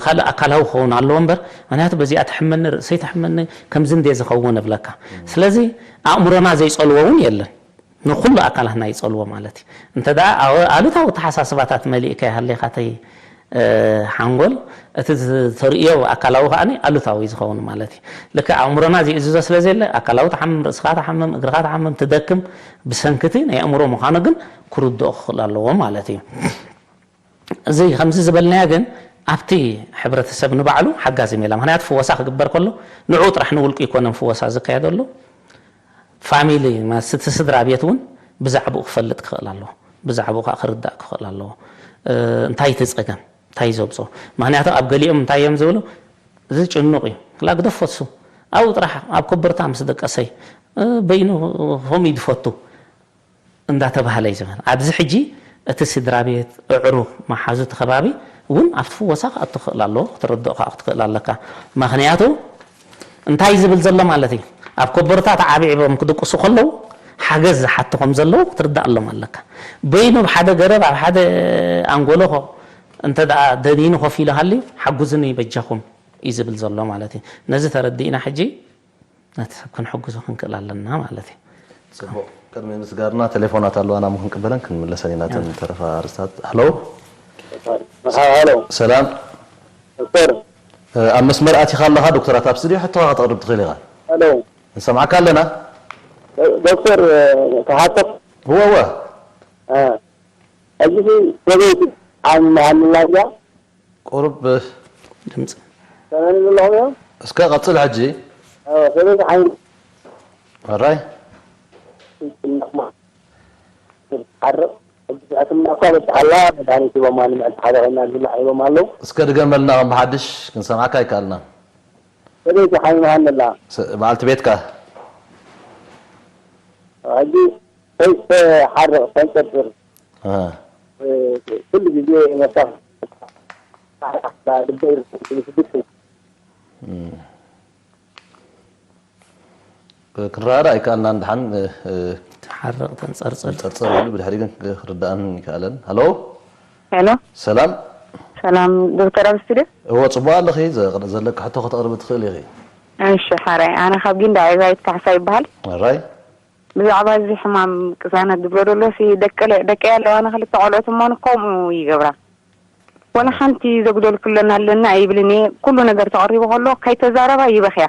ካልእ ኣካላዊ ክኸውን ኣለዎ እምበር ምክንያቱ በዚኣ ትሕመኒ ርእሰይ ትሕመኒ ከምዚ እንደ ዝኸውን እብለካ። ስለዚ ኣእምሮና ዘይፀልዎ እውን የለን። ንኩሉ ኣካላትና ይፀልዎ ማለት እዩ። እንተ ኣሉታዊ ተሓሳስባታት መሊእካ ይሃለካ ተይ ሓንጎል እቲ ተርእዮ ኣካላዊ ከዓ ኣሉታዊ ዝኸውን ማለት እዩ። ልክዕ ኣእምሮና ዝእዝዞ ስለ ዘለ ኣካላዊ ተሓምም፣ ርእስኻ ተሓምም፣ እግርኻ ተሓምም፣ ትደክም ብሰንክቲ ናይ ኣእምሮ ምዃኑ ግን ክርድኦ ክኽእል ኣለዎ ማለት እዩ። እዚ ከምዚ ዝበልናዮ ግን ኣብቲ ሕብረተሰብ ንባዕሉ ሓጋዚ ሜላ ምክንያቱ ፍወሳ ክግበር ከሎ ንዑ ጥራሕ ንውልቁ ይኮነን ፍወሳ ዝካየደሉ ፋሚሊ እቲ ስድራ ቤት እውን ብዛዕባኡ ክፈልጥ ክኽእል ኣለዎ። ብዛዕባኡ ከዓ ክርዳእ ክኽእል ኣለዎ። እንታይ እቲ ፀገም እንታይ ዘብፅኦ? ምክንያቱ ኣብ ገሊኦም እንታይ እዮም ዝብሉ እዚ ጭኑቕ እዩ ክላ ግደፎ እሱ ኣብኡ ጥራሕ ኣብ ኮበርታ ምስ ደቀሰይ በይኑ ከምኡ እዩ ዝፈቱ እንዳተባህለ እዩ ዝብል። ኣብዚ ሕጂ እቲ ስድራ ቤት፣ ኣዕሩኽ፣ መሓዙ፣ እቲ ከባቢ እውን ኣብቲ ፍወሳ ክኣቱ ክኽእል ኣለዎ፣ ክትርድኦ ከዓ ክትክእል ኣለካ። ምኽንያቱ እንታይ እዩ ዝብል ዘሎ ማለት እዩ? ኣብ ኮቦርታ ተዓብዒቦም ክድቅሱ ከለዉ ሓገዝ ዝሓቱ ከም ዘለዉ ክትርዳእ ኣሎም ኣለካ። በይኑ ኣብ ሓደ ገረብ ኣብ ሓደ ኣንጎሎ ኮ እንተ ደኣ ደኒኑ ኮፍ ኢሉ ሃልዩ ሓጉዝኒ በጃኹም እዩ ዝብል ዘሎ ማለት እዩ። ነዚ ተረዲእና ሕጂ ነቲ ሰብ ክንሕግዞ ክንክእል ኣለና ማለት እዩ። ጽቡቕ። ቅድሚ ምስጋርና ቴሌፎናት ኣለዋና፣ እሞ ክንቅበለን ክንምለሰን ኢና። እተን ተረፋ ኣርስታት። ሃሎ። ሃሎ። ሰላም። ዶክተር። እ፣ ኣብ መስመር ኣቲኻ ኣለኻ ዶክተራት፣ ኣብ ስቱድዮ ሕቶኻ ከተቕርብ ትኽእል ኢኻ። ሃሎ። ንሰምዓካ ኣለና። እ፣ ዶክተር፣ እ፣ ክሓተት። እወ፣ እወ። እ፣ ሕጂ ሰበይቲ ዓሚ መሃንላ እያ። ቁሩብ ድምፂ ሰማኒ ዘለኹም እዮም። እስከ ቀፅል ሕጂ። ኣዎ፣ ሰበይቲ ዓይኒ ኣራይ። ዓርቕ ሕክምና እኳ በፂሓ ኣላ፣ መድሃኒት ሂቦማ፣ ንምዕቲ ሓደ ኮይና ዝብላዕ ሂቦም ኣለዉ። እስከ ድገመልና፣ ከም ብሓድሽ ክንሰምዓካ ኣይከኣልናን። ሰበይቲ ሓሚማ ሃኒ ኣላ። ስ-፣ በዓልቲ ቤትካ? ሕጂ ከይተሓርቕ ተንጨርጭር። እ። እ፣ ኩሉ ግዜ መሳርሒ ልበይ ስድስት እም። ክንረዳዳእ ኣይከኣልናን። ድሓን፣ እ፣ እ፣ ትሓርቕ ተንጸርጽር። ተንጸርጽር ኢሉ ብድሕሪ ግን ክርዳእን ይከኣለን። ሃሎ? ሄሎ? ሰላም? ሰላም ዶክተር ኣብ ስቱድዮ? እወ፣ ጽቡቕ ኣለኺ። ዘ-፣ ዘለኪ ሕቶ ከተቕርቢ ትኽእሊ ኢኺ። እሺ ሓራይ፣ ኣነ ካብ ጊንዳዕ እየ፣ ዛይት ካሕሳ ይበሃል። ሕራይ ብዛዕባ እዚ ሕማም ቅዛነት ዝብሎ ዘሎ ሲ ደቂ ደቂ ኣለዋና ክልተ ቆልዑት እሞ ከምኡ ይገብራ። ወላ ሓንቲ ዘጉደልኩለን ኣለና ኣይብልን እየ። ኩሉ ነገር ተቐሪቡ ከሎ ከይተዛረባ ይበኽያ።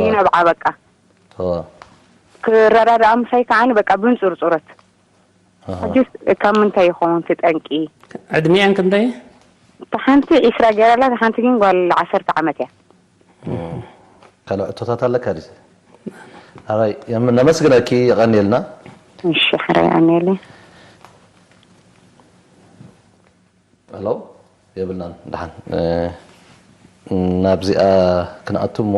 ይነብዓ በቃ። ክረዳድኣ ምሳይ ከዓኒ በቃ ብንጹርጹረት። ሕጅስ ካብ ምንታይ ይኸውን እቲ ጠንቂ? ዕድሚኣን ክንደይ? እታ ሓንቲ ዒስራ ገይራ ኣላ፣ እታ ሓንቲ ግን ጓል ዓሰርተ ዓመት እያ። ካልእ ሕቶታት ኣለካ ድዩ? ኣራይ ነመስግነኪ፣ የቐንየልና። እሺ ሕራይ ኣንየለይ። ኣሎ የብልናን። ደሓን ናብዚኣ ክንኣቱ እሞ፣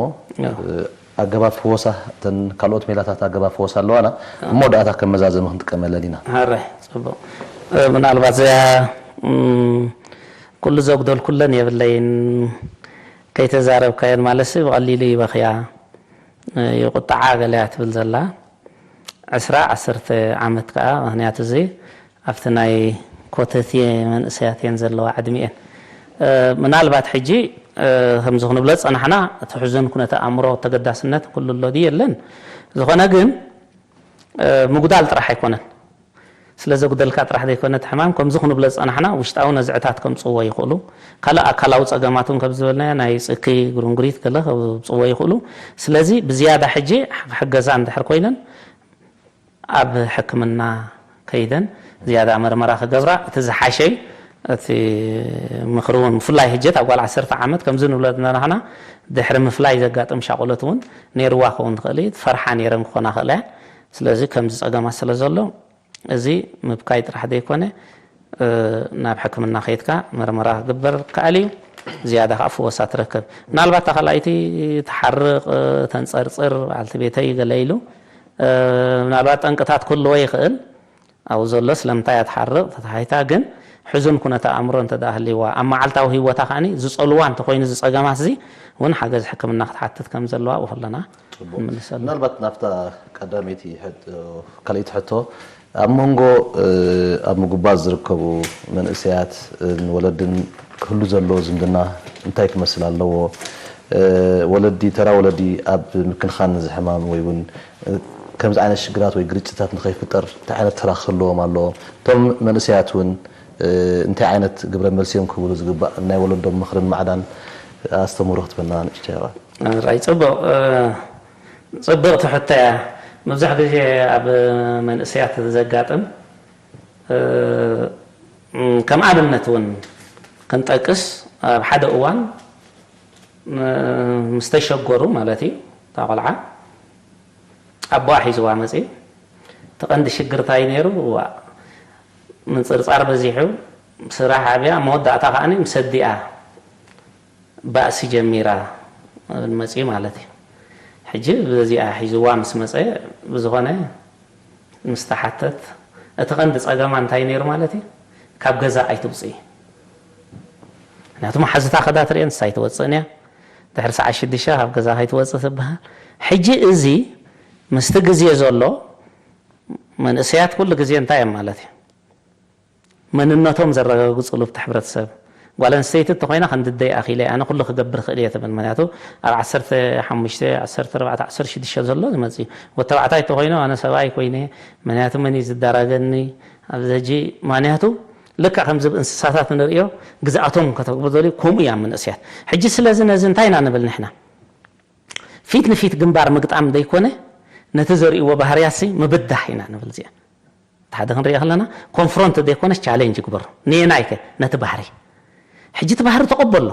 ኣገባብ ፍወሳ፣ እተን ካልኦት ሜላታት ኣገባብ ፍወሳ ኣለዋና። ኣብ መወዳእታ ከም መዛዘሚ ክንጥቀመለን ኢና። ሕራይ ጽቡቕ። ምናልባት እዚኣ ኩሉ ዘጉደልኩለን የብለይን። ከይተዛረብካየን ማለትሲ ብቐሊሉ ይበኽያ፣ ይቑጥዓ ገለያ ትብል ዘላ። ዕስራ ዓሰርተ ዓመት ከኣ፣ ምኽንያቱ እዚ ኣብቲ ናይ ኮተቴ መንእሰያት እየን ዘለዋ ዕድሚኤን። ምናልባት ሕጂ ከምዚ ክንብሎ ዝጸናሕና፣ እቲ ሕዙን ኩነተ ኣእምሮ ተገዳስነት ኩሉ ኣሎ ድዩ የለን? ዝኾነ ግን ምጉዳል ጥራሕ ኣይኮነን። ስለ ዘጉደልካ ጥራሕ ዘይኮነ እቲ ሕማም፣ ከምዚ ክንብሎ ዝጸናሕና፣ ውሽጣዊ ነዝዕታት ከምጽዎ ይኽእሉ። ካልእ ኣካላዊ ጸገማት እውን ከም ዝበልናዮ፣ ናይ ጽኪ፣ ጉርንጉሪት ገለ ከምጽዎ ይኽእሉ። ስለዚ ብዝያዳ ሕጂ ክሕገዛ እንድሕር ኮይነን፣ ኣብ ሕክምና ከይደን ዝያዳ መርመራ ክገብራ እቲ ዝሓሸይ፣ እቲ ምኽሪ እውን ብፍላይ ሕጂ እታ ጓል ዓሰርተ ዓመት ከምዚ ንብሎ ዝነበርና ድሕሪ ምፍላይ ዘጋጥም ሻቕሎት እውን ነይርዋ ክኸውን ትኽእል እዩ። ፈርሓ ነይረን ክኾና ክእላ እያ። ስለዚ ከምዚ ጸገማት ስለ ዘሎ እዚ ምብካይ ጥራሕ ዘይኮነ ናብ ሕክምና ከይድካ መርመራ ክግበር ከኣል እዩ። ዝያዳ ከዓ ፍወሳ ትረክብ። ምናልባት እታ ካልኣይቲ ትሓርቕ፣ ተንፀርፅር፣ በዓልቲ ቤተይ ገለ ኢሉ ምናልባት ጠንቅታት ክህልዎ ይኽእል። ኣብኡ ዘሎ ስለምንታይ እያ ትሓርቕ ተታሒታ፣ ግን ሕዙን ኩነተ ኣእምሮ እንተ ደኣ ህልይዋ፣ ኣብ መዓልታዊ ህይወታ ከዓኒ ዝጸልዋ እንተኾይኑ ዝጸገማት እዚ እውን ሓገዝ ሕክምና ክትሓትት ከም ዘለዋ ብኹልና ምናልባት ናብታ ቀዳመይቲ ካልኣይቲ ሕቶ፣ ኣብ መንጎ ኣብ ምጉባዝ ዝርከቡ መንእሰያት ወለድን ክህሉ ዘለዎ ዝምድና እንታይ ክመስል ኣለዎ? ወለዲ፣ ተራ ወለዲ ኣብ ምክንኻን እዚ ሕማም ወይ እውን ከምዚ ዓይነት ሽግራት ወይ ግርጭታት ንኸይፍጠር እንታይ ዓይነት ተራ ክህልዎም ኣለዎ? እቶም መንእሰያት እውን እንታይ ዓይነት ግብረ መልሲ እዮም ክህብሉ ዝግባእ? ናይ ወለዶም ምኽርን ማዕዳን ኣስተምህሮ ክትበና ንእሽተይ። ራይ ጽቡቕ፣ ጽብቕቲ ሕቶ እያ። መብዛሕ ግዜ ኣብ መንእሰያት ዘጋጥም፣ ከም ኣብነት እውን ክንጠቅስ፣ ኣብ ሓደ እዋን ምስ ተሸገሩ ማለት እዩ፣ እታ ቆልዓ ኣቦኣ ሒዝዋ መፅዩ። እቲ ቀንዲ ሽግር እንታይ ነይሩ? ምንፅርፃር በዚሑ፣ ስራሕ ዓብያ፣ መወዳእታ ከዓኒ ምስ ኣዲኣ ባእሲ ጀሚራ መፅዩ ማለት እዩ። ሕጂ በዚኣ ሒዝዋ ምስ መፀ፣ ብዝኾነ ምስ ተሓተት፣ እቲ ቀንዲ ፀገማ እንታይ ነይሩ ማለት እዩ? ካብ ገዛ ኣይትውፅኢ። ምክንያቱ መሓዝታ ከዳ ትርእየን ንሳ ኣይትወፅእን እያ። ድሕሪ ሰዓት ሽዱሽተ ካብ ገዛ ከይትወፅእ ትበሃል። ሕጂ እዚ ምስቲ ግዜ ዘሎ መንእሰያት ኩሉ ግዜ እንታይ እዮም ማለት እዩ? መንነቶም ዘረጋግፅሉ ብቲ ሕብረተሰብ። ጓል ኣንስተይቲ እንተኾይና ከም ድደይ ኣኺለ ኣነ ኩሉ ክገብር ክእል እየ ትብል። ምክንያቱ ኣብ ዓሰርተ ሓሙሽተ፣ ዓሰርተ ኣርባዕተ፣ ዓሰርተ ሽዱሽተ ዘሎ ዝመፅእ እዩ። ወዲ ተባዕታይ እንተኾይኑ ኣነ ሰብኣይ ኮይነ፣ ምክንያቱ መን እዩ ዝዳራገኒ? ኣብዚ ሕጂ ምክንያቱ ልክዕ ከምዚ ብ እንስሳታት ንርእዮ ግዝኣቶም ከተግብሩ ደልዩ ከምኡ እያ መንእሰያት። ሕጂ ስለዚ ነዚ እንታይ ኢና ንብል ንሕና? ፊት ንፊት ግንባር ምግጣም ዘይኮነ ነቲ ዘርእዎ ባህርያሲ ምብዳህ ኢና ንብል። እዚኣ እቲ ሓደ ክንሪኦ ከለና ኮንፍሮንት ዘይኮነስ ቻሌንጅ ይግበሮ። ንየናይ ከ ነቲ ባህሪ። ሕጂ እቲ ባህሪ ተቐበሎ።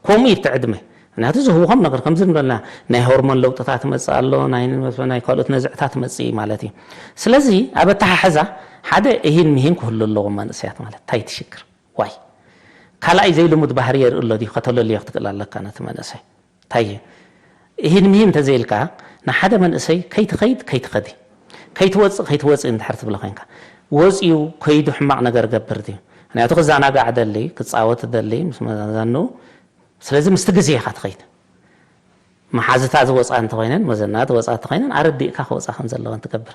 ከምኡ እዩ እቲ ዕድመ። ምክንያቱ ዝህውኾም ነገር ከምዚ ንብለና ናይ ሆርሞን ለውጥታት መጽእ ኣሎ፣ ናይ ናይ ካልኦት ነዝዕታት መጽእ እዩ ማለት እዩ። ስለዚ ኣብ ኣተሓሕዛ ሓደ እሂን ምሂን ክህሉ ኣለዎም መንእሰያት ማለት እንታይ ትሽግር ዋይ ካልኣይ ዘይልሙድ ባህሪ የርኢ ኣሎ ድዩ ከተለልዮ ክትክእል ኣለካ ነቲ መንእሰይ እንታይ እዩ እሂን ምሂን እንተዘይልካ ንሓደ መንእሰይ ከይትኸይድ ከይትኸዲ ከይትወፅእ ከይትወፅእ እንድሕር ትብሎ ኮይንካ ወፂኡ ከይዱ ሕማቕ ነገር ገብር ድዩ ምክንያቱ ክዘናጋዕ ደሊ ክፃወት ደሊ ምስ መዛኑ ስለዚ ምስቲ ግዜ ኢኻ ትኸይድ መሓዝታ ዝወፃ እንተኮይነን መዘና ዝወፃ እንተኮይነን ኣረዲእካ ክወፃ ከም ዘለወን ትገብር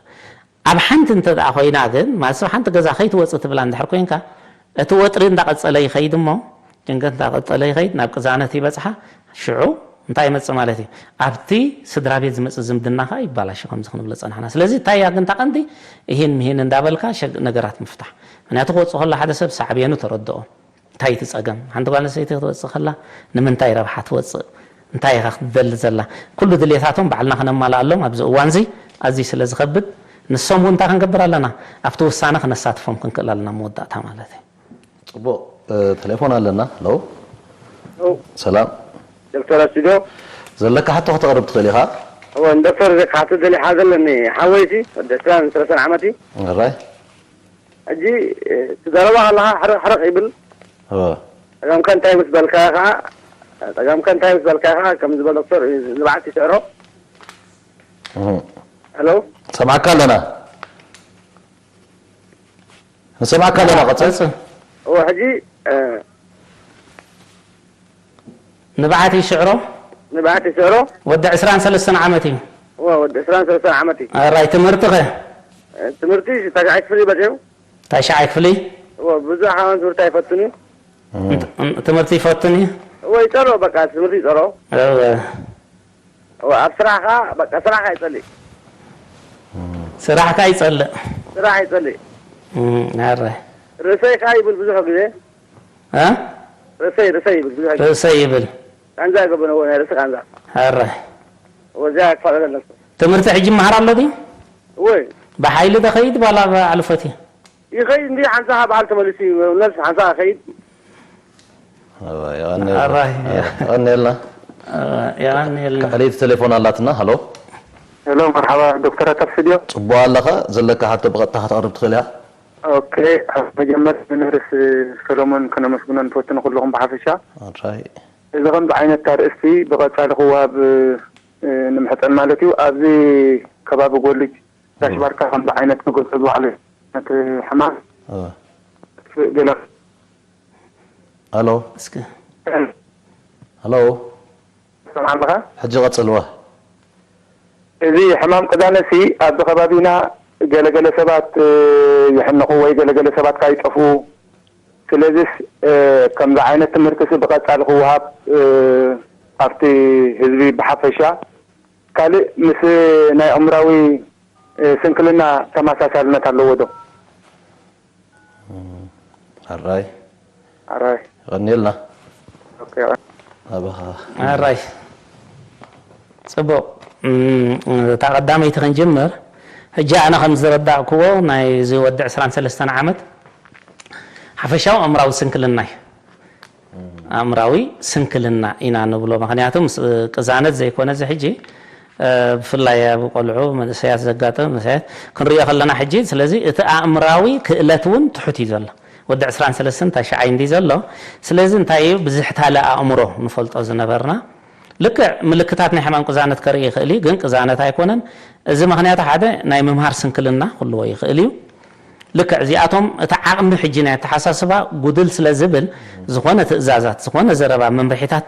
ኣብ ሓንቲ እንተ ደኣ ኮይና ግን ማለት ሰብ ሓንቲ ገዛ ከይትወፅእ ትብላ እንድሕር ኮይንካ እቲ ወጥሪ እንዳቐፀለ ይኸይድ እሞ ጭንቀት እንዳቐፀለ ይኸይድ ናብ ቅዛነት ይበፅሓ ሽዑ እንታይ ይመጽእ ማለት እዩ? ኣብቲ ስድራ ቤት ዝመጽእ ዝምድና ከኣ ይባላሽ፣ ከምዚ ክንብሎ ጸናሕና። ስለዚ እንታይ እያ ግን እታ ቀንዲ? ይህን ምሂን እንዳበልካ ሸግ-፣ ነገራት ምፍታሕ። ምክንያቱ ክወጽእ ከሎ ሓደ ሰብ ሳዕቤኑ ተረድኦ። እንታይ እቲ ጸገም? ሓንቲ ጓል ኣንስተይቲ ክትወጽእ ከላ ንምንታይ ረብሓ ትወጽእ? እንታይ ኢኻ ክትደሊ ዘላ? ኩሉ ድሌታቶም ባዕልና ከነማልኣሎም ኣብዚ እዋንዚ ኣዝዩ ስለ ዝኸብድ፣ ንሶም እውን እንታይ ክንገብር ኣለና? ኣብቲ ውሳነ ክነሳትፎም ክንክእል ኣለና፣ መወዳእታ ማለት እዩ። ጽቡቕ፣ እ፣ ቴሌፎን ኣለና። ሄሎ። ሄሎ። ሰላም። ዶክተር ኣስቱድዮ። ዘለካ ሕቶ ከተቕርብ ትኽእል ኢኻ። እወ፣ ንዶክተር ዘካሕቶ ደሊ ሓዘለኒ። ሓወይሲ ወዲ ዕስራን ሰለስተን ዓመት እዩ። እራይ። ሕጂ፣ እ፣ ትዛረባ ከለኻ ሕርቕ ሕርቕ ይብል። እወ። ጸገምከ እንታይ ምስ በልካ ከኣ፣ ጸገምከ እንታይ ምስ በልካ ከኣ፣ ከም ዝበለ ዶክተር ንብዓት ይስዕሮ። እህ። ሄሎ። ሰማዕካ ኣለና። ንሰማዕካ ኣለና፣ ቀጽል። ቀጽል። እወ፣ ሕጂ፣ እ፣ ንብዓት ይስዕሮ? ንብዓት ይስዕሮ? ወዲ ዕስራን ሰለስተን ዓመት እዩ። እወ፣ ወዲ ዕስራን ሰለስተን ዓመት እዩ። ኣራይ፣ ትምህርቲ ኸ? እ፣ ትምህርቲ ታሽዓይ ክፍሊ በጺሑ። ታሽዓይ ክፍሊ? እወ፣ ብዙሕ ሓዋን ትምህርቲ ኣይፈትን እዩ። እም። እንት-፣ እም፣ ትምህርቲ ይፈትን እዩ? እወ፣ ይጸልኦ፣ በቃ፣ ትምህርቲ ይጸልኦ። እወ። እወ፣ ኣብ ስራሕ ኸኣ፣ በቃ፣ ስራሕ ኣይጸልእ። ስራሕ ከኣ ይጸልእ? ስራሕ ኣይጸልእ። እም፣ ኣራይ። ርእሰይ ከኣ ይብል ብዙሕ ግዜ። እ? ርእሰይ፣ ርእሰይ ይብል ብዙሕ ግዜ። ርእሰይ ይብል። ቃንዛ ይገብር፣ እወ፣ ናይ ርእሲ ቃንዛ። ኣራይ። እወ፣ እዚኣ ክፋል ኣለቶ። ትምህርቲ ሕጂ ይመሃር ኣሎ ድዩ? እወ። ብሓይሊ ዶ ኸይድ ዋላ ብኣልፈት እዩ? ይኸይድ እንዲ ሓንሳብ በዓል ተመሊሱ እዩ፣ ነብስ ሓንሳብ ኸይድ። እወ፣ የቐንየልና። ኣራይ። የቐንየልና። እወ፣ የቐንየልና። ካልኣይቲ ቴሌፎን ኣላትና። ሃሎ። ሄሎ፣ መርሓባ ዶክተር፣ ኣታ ኣብ ስቱድዮ። ጽቡቕ ኣለኻ፣ ዘለካ ሕቶ ብቐጥታ ከተቕርብ ትኽእል ኢኻ። ኦኬ፣ ኣብ መጀመርያ ንነርስ ሰሎሞን ከነመስግኖ ንፈቱ፣ ንኹልኹም ብሓፈሻ። ኣራይ። እዚ ከምዚ ዓይነት ኣርእስቲ ብቐጻሊ ክወሃብ፣ እ፣ ንምሕጸን ማለት እዩ። ኣብዚ ከባቢ ጎልጅ ዳሽ ባርካ ከምዚ ዓይነት ክገልጾ ዝወዓለ ነቲ ሕማም እወ። ገለ ኣሎ። እስከ። ኣሎ። ትሰምዓ ኣለኻ? ሕጂ ቀጽልዎ። እዚ ሕማም ቅዛነሲ ኣብዚ ከባቢና ገለገለ ሰባት፣ እ፣ ይሕነቑ ወይ ገለገለ ሰባት ካይጠፍኡ። ስለዚስ፣ እ፣ ከምዚ ዓይነት ትምህርቲሲ ብቐጻሊ ክወሃብ፣ እ፣ ኣብቲ ህዝቢ ብሓፈሻ፣ ካልእ ምስ ናይ ኣእምራዊ፣ እ፣ ስንክልና ተመሳሳልነት ኣለዎ ዶ? እም፣ ኣራይ። ኣራይ። የቐንየልና። ኦኬ። ኣባኻ። ኣራይ። ጽቡቕ። እም፣ እታ ቀዳመይቲ ክንጅምር፣ ሕጂ ኣነ ከም ዝረዳእክዎ፣ ናይ እዚ ወዲ ዕስራን ሰለስተን ዓመት ሓፈሻዊ ኣእምራዊ ስንክልና እዩ። ኣእምራዊ ስንክልና ኢና ንብሎ። ምኽንያቱ ምስ ቅዛነት ዘይኮነ፣ እዚ ሕጂ፣ እ፣ ብፍላይ ኣብ ቆልዑ፣ መንእሰያት ዘጋጥም፣ መንእሰያት ክንሪኦ ከለና ሕጂ፣ ስለዚ እቲ ኣእምራዊ ክእለት እውን ትሑት እዩ ዘሎ። ወዲ ዕስራን ሰለስተን ታሽዓይ እንዲ ዘሎ። ስለዚ እንታይ እዩ? ብዝሕታለ ኣእምሮ ንፈልጦ ዝነበርና። ልክዕ ምልክታት ናይ ሕማም ቅዛነት ከርኢ ይኽእል እዩ፣ ግን ቅዛነት ኣይኮነን። እዚ ምኽንያቱ ሓደ ናይ ምምሃር ስንክልና ክህልዎ ይኽእል እዩ። ልክዕ እዚኣቶም እቲ ዓቕሚ ሕጂ ናይ ኣተሓሳስባ ጉድል ስለ ዝብል፣ ዝኾነ ትእዛዛት፣ ዝኾነ ዘረባ፣ መምርሒታት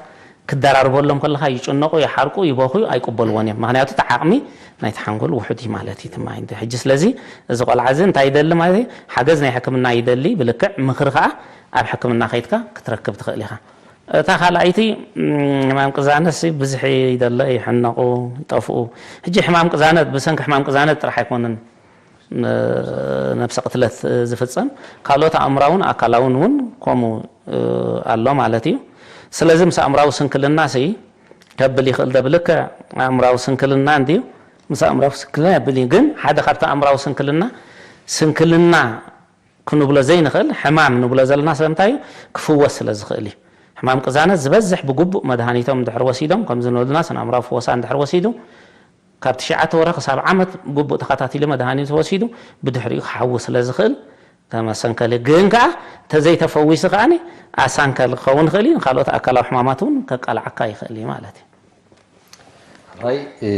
ክደራርበሎም ከለኻ ይጭነቑ፣ ይሓርቁ፣ ይበኽዩ፣ ኣይቅበልዎን እዮም። ምኽንያቱ እቲ ዓቕሚ ናይቲ ሓንጎል ውሑድ እዩ ማለት እዩ፣ እቲ ማይንድ። ሕጂ ስለዚ እዚ ቆልዓ እዚ እንታይ ይደሊ ማለት እዩ? ሓገዝ ናይ ሕክምና ይደሊ፣ ብልክዕ ምኽሪ ከኣ ኣብ ሕክምና ከይድካ ክትረክብ ትኽእል ኢኻ። እታ ካልኣይቲ፣ እም፣ ሕማም ቅዛነት ሲ ብዝሒ ይደለ፣ ይሕነቑ፣ ይጠፍኡ። ሕጂ ሕማም ቅዛነት ብሰንኪ ሕማም ቅዛነት ጥራሕ ኣይኮነን ን-፣ ነብሰ ቅትለት ዝፍጸም፣ ካልኦት ኣእምራውን ኣካላውን እውን ከምኡ፣ እ፣ ኣሎ ማለት እዩ። ስለዚ ምስ ኣእምራዊ ስንክልና ሲ ከብል ይኽእል ዶ? ብልክዕ ኣእምራዊ ስንክልና እንድዩ፣ ምስ ኣእምራዊ ስንክልና የብል እዩ። ግን ሓደ ካብቲ ኣእምራዊ ስንክልና፣ ስንክልና ክንብሎ ዘይንኽእል ሕማም ንብሎ ዘለና ስለምንታይ እዩ? ክፍወስ ስለ ዝኽእል እዩ። ሕማም ቅዛነት ዝበዝሕ ብግቡእ መድሃኒቶም እንድሕር ወሲዶም፣ ከምዚ ንበሉና ስነ ኣእምራዊ ፍወሳ እንድሕር ወሲዱ፣ ካብ ትሽዓተ ወርሒ ክሳብ ዓመት ግቡእ ተኸታቲሉ መድሃኒት ወሲዱ፣ ብድሕሪኡ ክሓዊ ስለ ዝኽእል ተመሰንከሊ። ግን ከኣ እንተዘይተፈዊሱ ከኣ ኣሳንከል ክኸውን ይኽእል እዩ፣ ንኻልኦት ኣካላዊ ሕማማት እውን ከቃልዓካ ይኽእል እዩ ማለት እዩ። ራይ፣ እ፣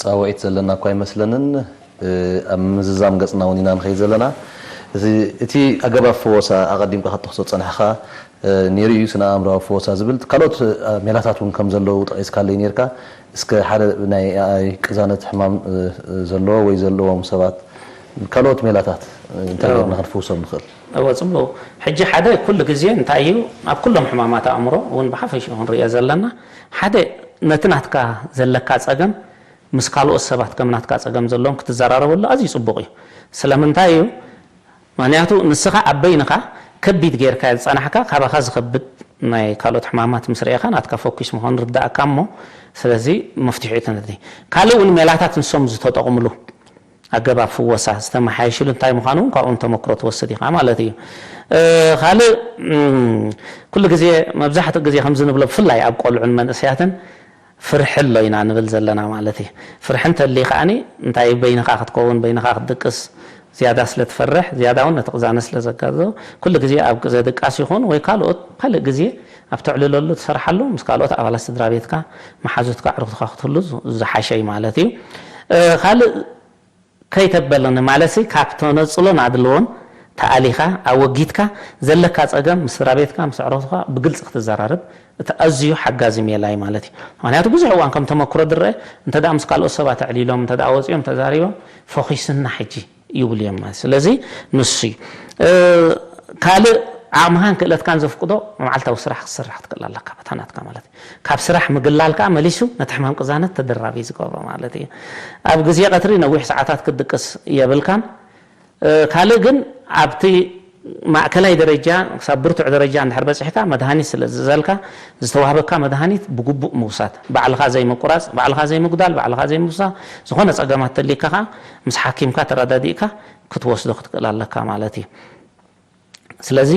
ጻውዒት ዘለና እኳ ኣይመስለንን። እ፣ ኣብ ምዝዛም ገጽና እውን ኢና ንኸይድ ዘለና። እዚ፣ እቲ ኣገባብ ፈወሳ ኣቐዲምካ ክትጠቕሶ ጸናሕካ፣ እ፣ ነይሩ እዩ፣ ስነ ኣእምሮኣዊ ፈወሳ ዝብል። ካልኦት፣ እ፣ ሜላታት እውን ከም ዘለዉ ጠቒስካለይ ነይርካ። እስከ ሓደ ናይ ኣኣይ ቅዛነት ሕማም፣ እ፣ ዘለዎ ወይ ዘለዎም ሰባት ካልኦት ሜላታት፣ እ፣ እንታይ ኣዎ። ጌርና ክንፍውሶም ንኽእል? እወ፣ ጽቡቕ። ሕጂ ሓደ ኩሉ ግዜ እንታይ እዩ፣ ኣብ ኩሎም ሕማማት ኣእምሮ እውን ብሓፈሽኡ ክንርእዮ ዘለና፣ ሓደ ነቲ ናትካ ዘለካ ጸገም ምስ ካልኦት ሰባት ከም ናትካ ጸገም ዘለዎም ክትዘራረበሉ ኣዝዩ ጽቡቕ እዩ። ስለምንታይ እዩ? ምኽንያቱ ንስኻ ኣብ በይንኻ ከቢድ ጌርካ ዝጸናሕካ፣ ካባኻ ዝኸብድ ናይ ካልኦት ሕማማት ምስ ርኤኻ ናትካ ፎኪስ ምዃኑ ርዳእካ እሞ፣ ስለዚ መፍትሒኡ እዩ እቲ ነቲ። ካልእ እውን ሜላታት ንሶም ዝተጠቕምሉ ኣገባብ ፍወሳ ዝተመሓየሽሉ እንታይ ምዃኑ እውን ካብኦም ተመክሮ ትወስድ ኢኻ ማለት እዩ። እ፣ ካልእ፣ እም፣ ኩሉ ግዜ፣ መብዛሕትኡ ግዜ ከምዚ ንብሎ፣ ብፍላይ ኣብ ቆልዑን መንእሰያትን ፍርሒ ኣሎ ኢና ንብል ዘለና ማለት እዩ። ፍርሒ እንተልዩ ከኣኒ እንታይ በይንኻ ክትከውን፣ በይንኻ ክትድቅስ ዝያዳ ስለ ትፈርሕ፣ ዝያዳ እውን ነቲ ቅዛነ ስለ ዘጋዝኦ፣ ኩሉ ግዜ ኣብ ግዜ ድቃስ ይኹን ወይ ካልኦት፣ ካልእ ግዜ ኣብ ተዕልለሉ ትሰርሓሉ፣ ምስ ካልኦት ኣባላት ስድራ ቤትካ፣ መሓዙትካ፣ ኣዕሩኽትካ ክትህሉ ዝ-፣ ዝሓሸ እዩ ማለት እዩ። እ፣ ካልእ ከይተበለኒ ማለትሲ ካብ ተነጽሎን ኣድልዎን ተኣሊኻ ኣወጊድካ ዘለካ ጸገም ምስ ስድራ ቤትካ ምስ ኣዕሩኽትካ ብግልጺ ክትዘራረብ እቲ ኣዝዩ ሓጋዚ ሜላ እዩ ማለት እዩ። ምኽንያቱ ብዙሕ እዋን ከም ተመክሮ ዝረአ እንተ ደኣ ምስ ካልኦት ሰባት ኣዕሊሎም እንተ ደኣ ወጺኦም ተዛሪቦም ፎኺስና ሕጂ ይብሉ እዮም ማለት እዩ። ስለዚ ንሱ እዩ። እ፣ ካልእ ዓቕምኻን ክእለትካን ዘፍቅዶ መዓልታዊ ስራሕ ክትሰርሕ ክትክእል ኣለካ፣ በታ ናትካ ማለት እዩ። ካብ ስራሕ ምግላል ከኣ መሊሱ ነቲ ሕማም ቅዛነት ተደራቢ እዩ ዝገብሮ ማለት እዩ። ኣብ ግዜ ቀትሪ ነዊሕ ሰዓታት ክትድቅስ የብልካን። እ፣ ካልእ ግን ኣብቲ ማእከላይ ደረጃ ክሳብ ብርቱዕ ደረጃ እንድሕር በጺሕካ መድሃኒት ስለ ዝእዘዝካ ዝተዋህበካ መድሃኒት ብግቡእ ምውሳድ፣ ባዕልኻ ዘይምቁራጽ፣ ባዕልኻ ዘይምጉዳል፣ ባዕልኻ ዘይምውሳኽ፣ ዝኾነ ጸገማት ተልዩካ ከኣ ምስ ሓኪምካ ተረዳዲእካ ክትወስዶ ክትክእል ኣለካ ማለት እዩ። ስለዚ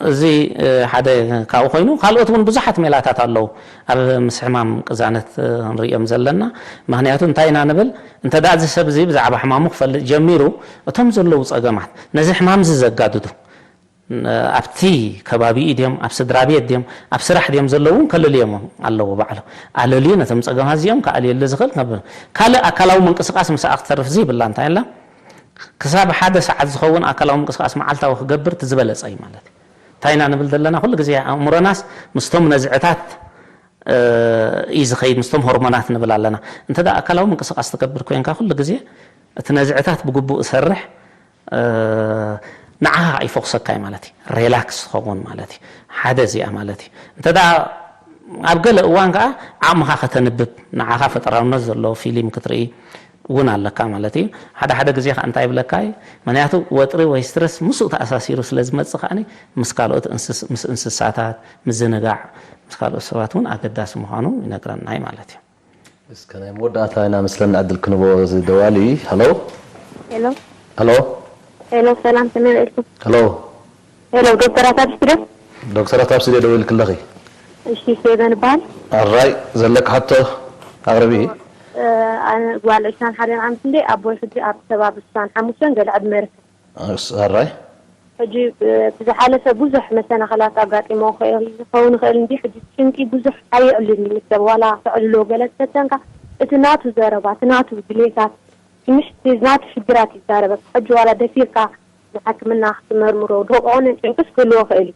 እዚ፣ እ፣ ሓደ ካብኡ ኮይኑ፣ ካልኦት እውን ብዙሓት ሜላታት ኣለዉ ኣብ ምስ ሕማም ቅዛነት፣ እ፣ ክንርእዮም ዘለና። ምኽንያቱ እንታይ ኢና ንብል፣ እንተ ደኣ እዚ ሰብ እዚ ብዛዕባ ሕማሙ ክፈልጥ ጀሚሩ፣ እቶም ዘለዉ ጸገማት፣ ነዚ ሕማም እዚ ዘጋድዱ፣ እ፣ ኣብቲ ከባቢኡ ድዮም፣ ኣብ ስድራ ቤት ድዮም፣ ኣብ ስራሕ ድዮም ዘለዉ እውን ከለልዮም ኣለዎ ባዕሉ። ኣለልዩ ነቶም ጸገማት እዚኦም ክኣልየሉ ዝኽእል፣ ካብ ካልእ ኣካላዊ ምንቅስቃስ ምስኣ ክትተርፍ ዘይብላ እንታይ ኣላ? ክሳብ ሓደ ሰዓት ዝኸውን ኣካላዊ ምንቅስቃስ መዓልታዊ ክገብር እቲ ዝበለጸ እዩ ማለት እዩ። እንታይ ኢና ንብል ዘለና? ኩሉ ግዜ ኣእምሮናስ ምስቶም ነዝዕታት፣ እ፣ እዩ ዝኸይድ፣ ምስቶም ሆርሞናት ንብል ኣለና። እንተ ደኣ ኣካላዊ ምንቅስቃስ ትገብር ኮይንካ ኩሉ ግዜ እቲ ነዝዕታት ብግቡእ እሰርሕ፣ እ፣ ንዓኻ ይፎክሰካ እዩ ማለት እዩ። ሬላክስ ትኸውን ማለት እዩ። ሓደ እዚኣ ማለት እዩ። እንተ ደኣ ኣብ ገለ እዋን ከኣ ዓቕምኻ ከተንብብ፣ ንዓኻ ፈጠራውነት ዘለዎ ፊልም ክትርኢ እውን ኣለካ ማለት እዩ። ሓደ ሓደ ግዜ ከኣ እንታይ ይብለካ እዩ? ምኽንያቱ ወጥሪ ወይ ስትረስ ምስኡ ተኣሳሲሩ ስለ ዝመጽእ ከኣ ምስ ካልኦት እንስስ-፣ ምስ እንስሳታት ምዝንጋዕ፣ ምስ ካልኦት ሰባት እውን ኣገዳሲ ምዃኑ ይነግረና እዩ ማለት እዩ። እስከ ናይ መወዳእታ ኢና መስለኒ ዕድል ክንቦ እዚ ደዋሊ። ሃሎ። ሄሎ። ሃሎ። ሄሎ፣ ሰላም፣ ከመይ ውዒልኩም? ሃሎ። ሄሎ፣ ዶክተራት ኣብ ስቱድዮ? ዶክተራት ኣብ ስቱድዮ ደዊልክለኺ። እሺ፣ ፌቨን እበሃል። ኣራይ፣ ዘለካ ሕቶ ኣቕርቢ። እ፣ ኣነ ጓል ዕስራን ሓደን ዓመት እንደ ኣቦይ ሕጂ ኣብ ከባቢ ስሳን ሓሙሽተን ገለ ዕድመ ይርከብ። እስ-፣ ኣራይ። ሕጂ ብ-፣ ብዝሓለፈ ብዙሕ መሰናኽላት ኣጋጢሞ ክእል-፣ ክኸውን ይኽእል እንዲ፣ ሕጂ ጭንቂ ብዙሕ ኣየዕልን እዩ ምስ ሰብ፣ ዋላ ተዕልሎ ገለ ተፈተንካ፣ እቲ ናቱ ዘረባ፣ እቲ ናቱ ድሌታት፣ ትምሽቲ ናቱ ሽግራት ይዛረበካ። ሕጂ ዋላ ደፊርካ ንሕክምና ክትመርምሮ፣ ዶ-፣ ኮነ ጭንቅስ ክህልዎ ይኽእል እዩ።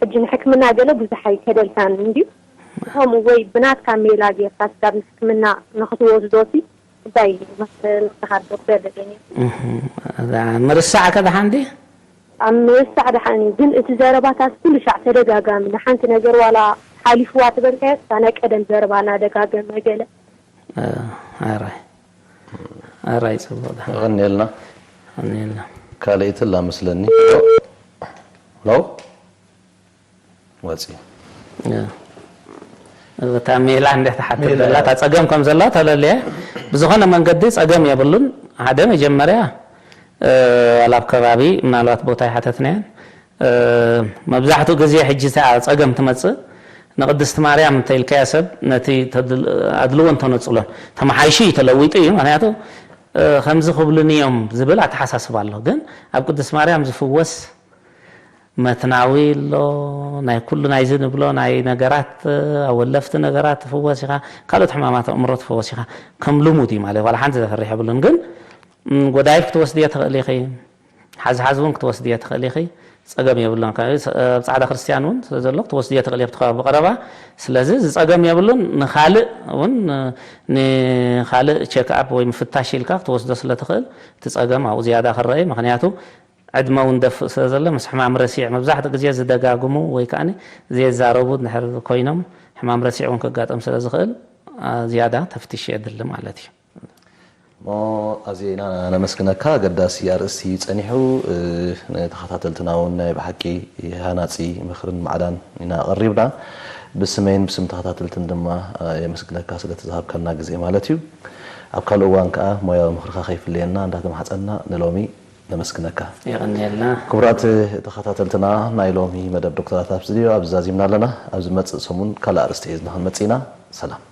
ሕጂ ንሕክምና ገለ ብዙሕ ኣይከደልካን እንድዩ። ከምኡ ወይ ብናትካ ሜላ ጌርካ ስጋብ ንሕክምና ንኽትወስዶ ሲ እንታይ እዩ መፍትሒ ንስኻ ዶክተር ደገኛ? እህ፣ እዛ ምርሳዕ ከ ደሓን ድዩ? ኣብ ምርሳዕ ደሓን እዩ፣ ግን እቲ ዘረባታት ኩሉ ሻዕ ተደጋጋሚ፣ ንሓንቲ ነገር ዋላ ሓሊፍዋ ትበልካዮ፣ እታ ናይ ቀደም ዘረባ እናደጋገመ ገለ። እ፣ ኣራይ። ኣራይ፣ ጽቡቕ ደሓን። የቐንየልና። የቐንየልና። ካልኣይቲ ኣላ መስለኒ። ሄሎ? ወጺ። እ። እታ ሜላ እንደ ትሓትት ሜላ ዘላ፣ እያ። እታ ጸገም ከም ዘላ ተለልየ። ብዝኾነ መንገዲ ጸገም የብሉን። ሓደ መጀመርያ፣ እ፣ ዋላ ኣብ ከባቢ ምናልባት ቦታ ይሓተትናየን። እ፣ መብዛሕትኡ ግዜ ሕጂ እታ ጸገም ትመጽእ ንቅድስቲ ማርያም እንተ ኢልካያ ሰብ ነቲ ተድል-፣ ኣድልዎን ተነጽሎን ተመሓይሹ እዩ፣ ተለዊጡ እዩ። ምኽንያቱ፣ እ፣ ከምዚ ክብሉኒ እዮም ዝብል ኣተሓሳስባ ኣሎ። ግን ኣብ ቅድስቲ ማርያም ዝፍወስ መትናዊ ኣሎ፣ ናይ ኩሉ ናይዚ ንብሎ ናይ ነገራት፣ ኣወለፍቲ ነገራት ትፍወስ ኢኻ፣ ካልኦት ሕማማት ኣእምሮ ትፍወስ ኢኻ። ከም ልሙድ እዩ ማለት፣ ዋላ ሓንቲ ዘፍርሕ የብሉን። ግን፣ ም፣ ጎዳይፍ ክትወስድዮ ትኽእል ኢኺ፣ ሓዝሓዝ እውን ክትወስድዮ ትኽእል ኢኺ፣ ጸገም የብሉን። ከ-፣ ስ-፣ ኣብ ጻዕዳ ክርስትያን እውን ስለ ዘሎ ክትወስድዮ ትኽእል ኢኺ፣ ብትኸ-፣ ብቐረባ። ስለዚ እዚ ጸገም የብሉን። ንኻልእ እውን፣ ንኻልእ ቼክ ኣፕ ወይ ምፍታሽ ኢልካ ክትወስዶ ስለ ትኽእል፣ እቲ ጸገም ኣብኡ ዝያዳ ክረአ እዩ። ምኽንያቱ ዕድመ እውን ደፍእ ስለ ዘሎ ምስ ሕማም ረሲዕ መብዛሕትኡ ግዜ ዝደጋግሙ ወይ ከዓ ዘየዛረቡ ድሕር ኮይኖም ሕማም ረሲዕ እውን ክጋጠም ስለ ዝኽእል ዝያዳ ተፍትሽ የድሊ ማለት እዩ። እሞ ኣዝና ነመስግነካ። ኣገዳሲ ኣርእስቲ እዩ ጸኒሑ። ንተኸታተልትና እውን ናይ ብሓቂ ሃናጺ ምኽርን ማዕዳን ኢና ኣቐሪብና። ብስመይን ብስም ተኸታተልትን ድማ የመስግነካ ስለቲ ዝሃብካና ግዜ ማለት እዩ። ኣብ ካልእ እዋን ከኣ ሞያዊ ምኽርኻ ከይፍለየና እንዳተማሕጸና ንሎሚ ነመስግነካ። የቐንየልና። ክቡራት ተኸታተልትና፣ ናይ ሎሚ መደብ ዶክተራት ኣብ ስቱድዮ ኣብዚ ዛዚምና ኣለና። ኣብ ዝመጽእ ሰሙን ካልእ ኣርእስቲ ሒዝና ክንመጽእ ኢና። ሰላም።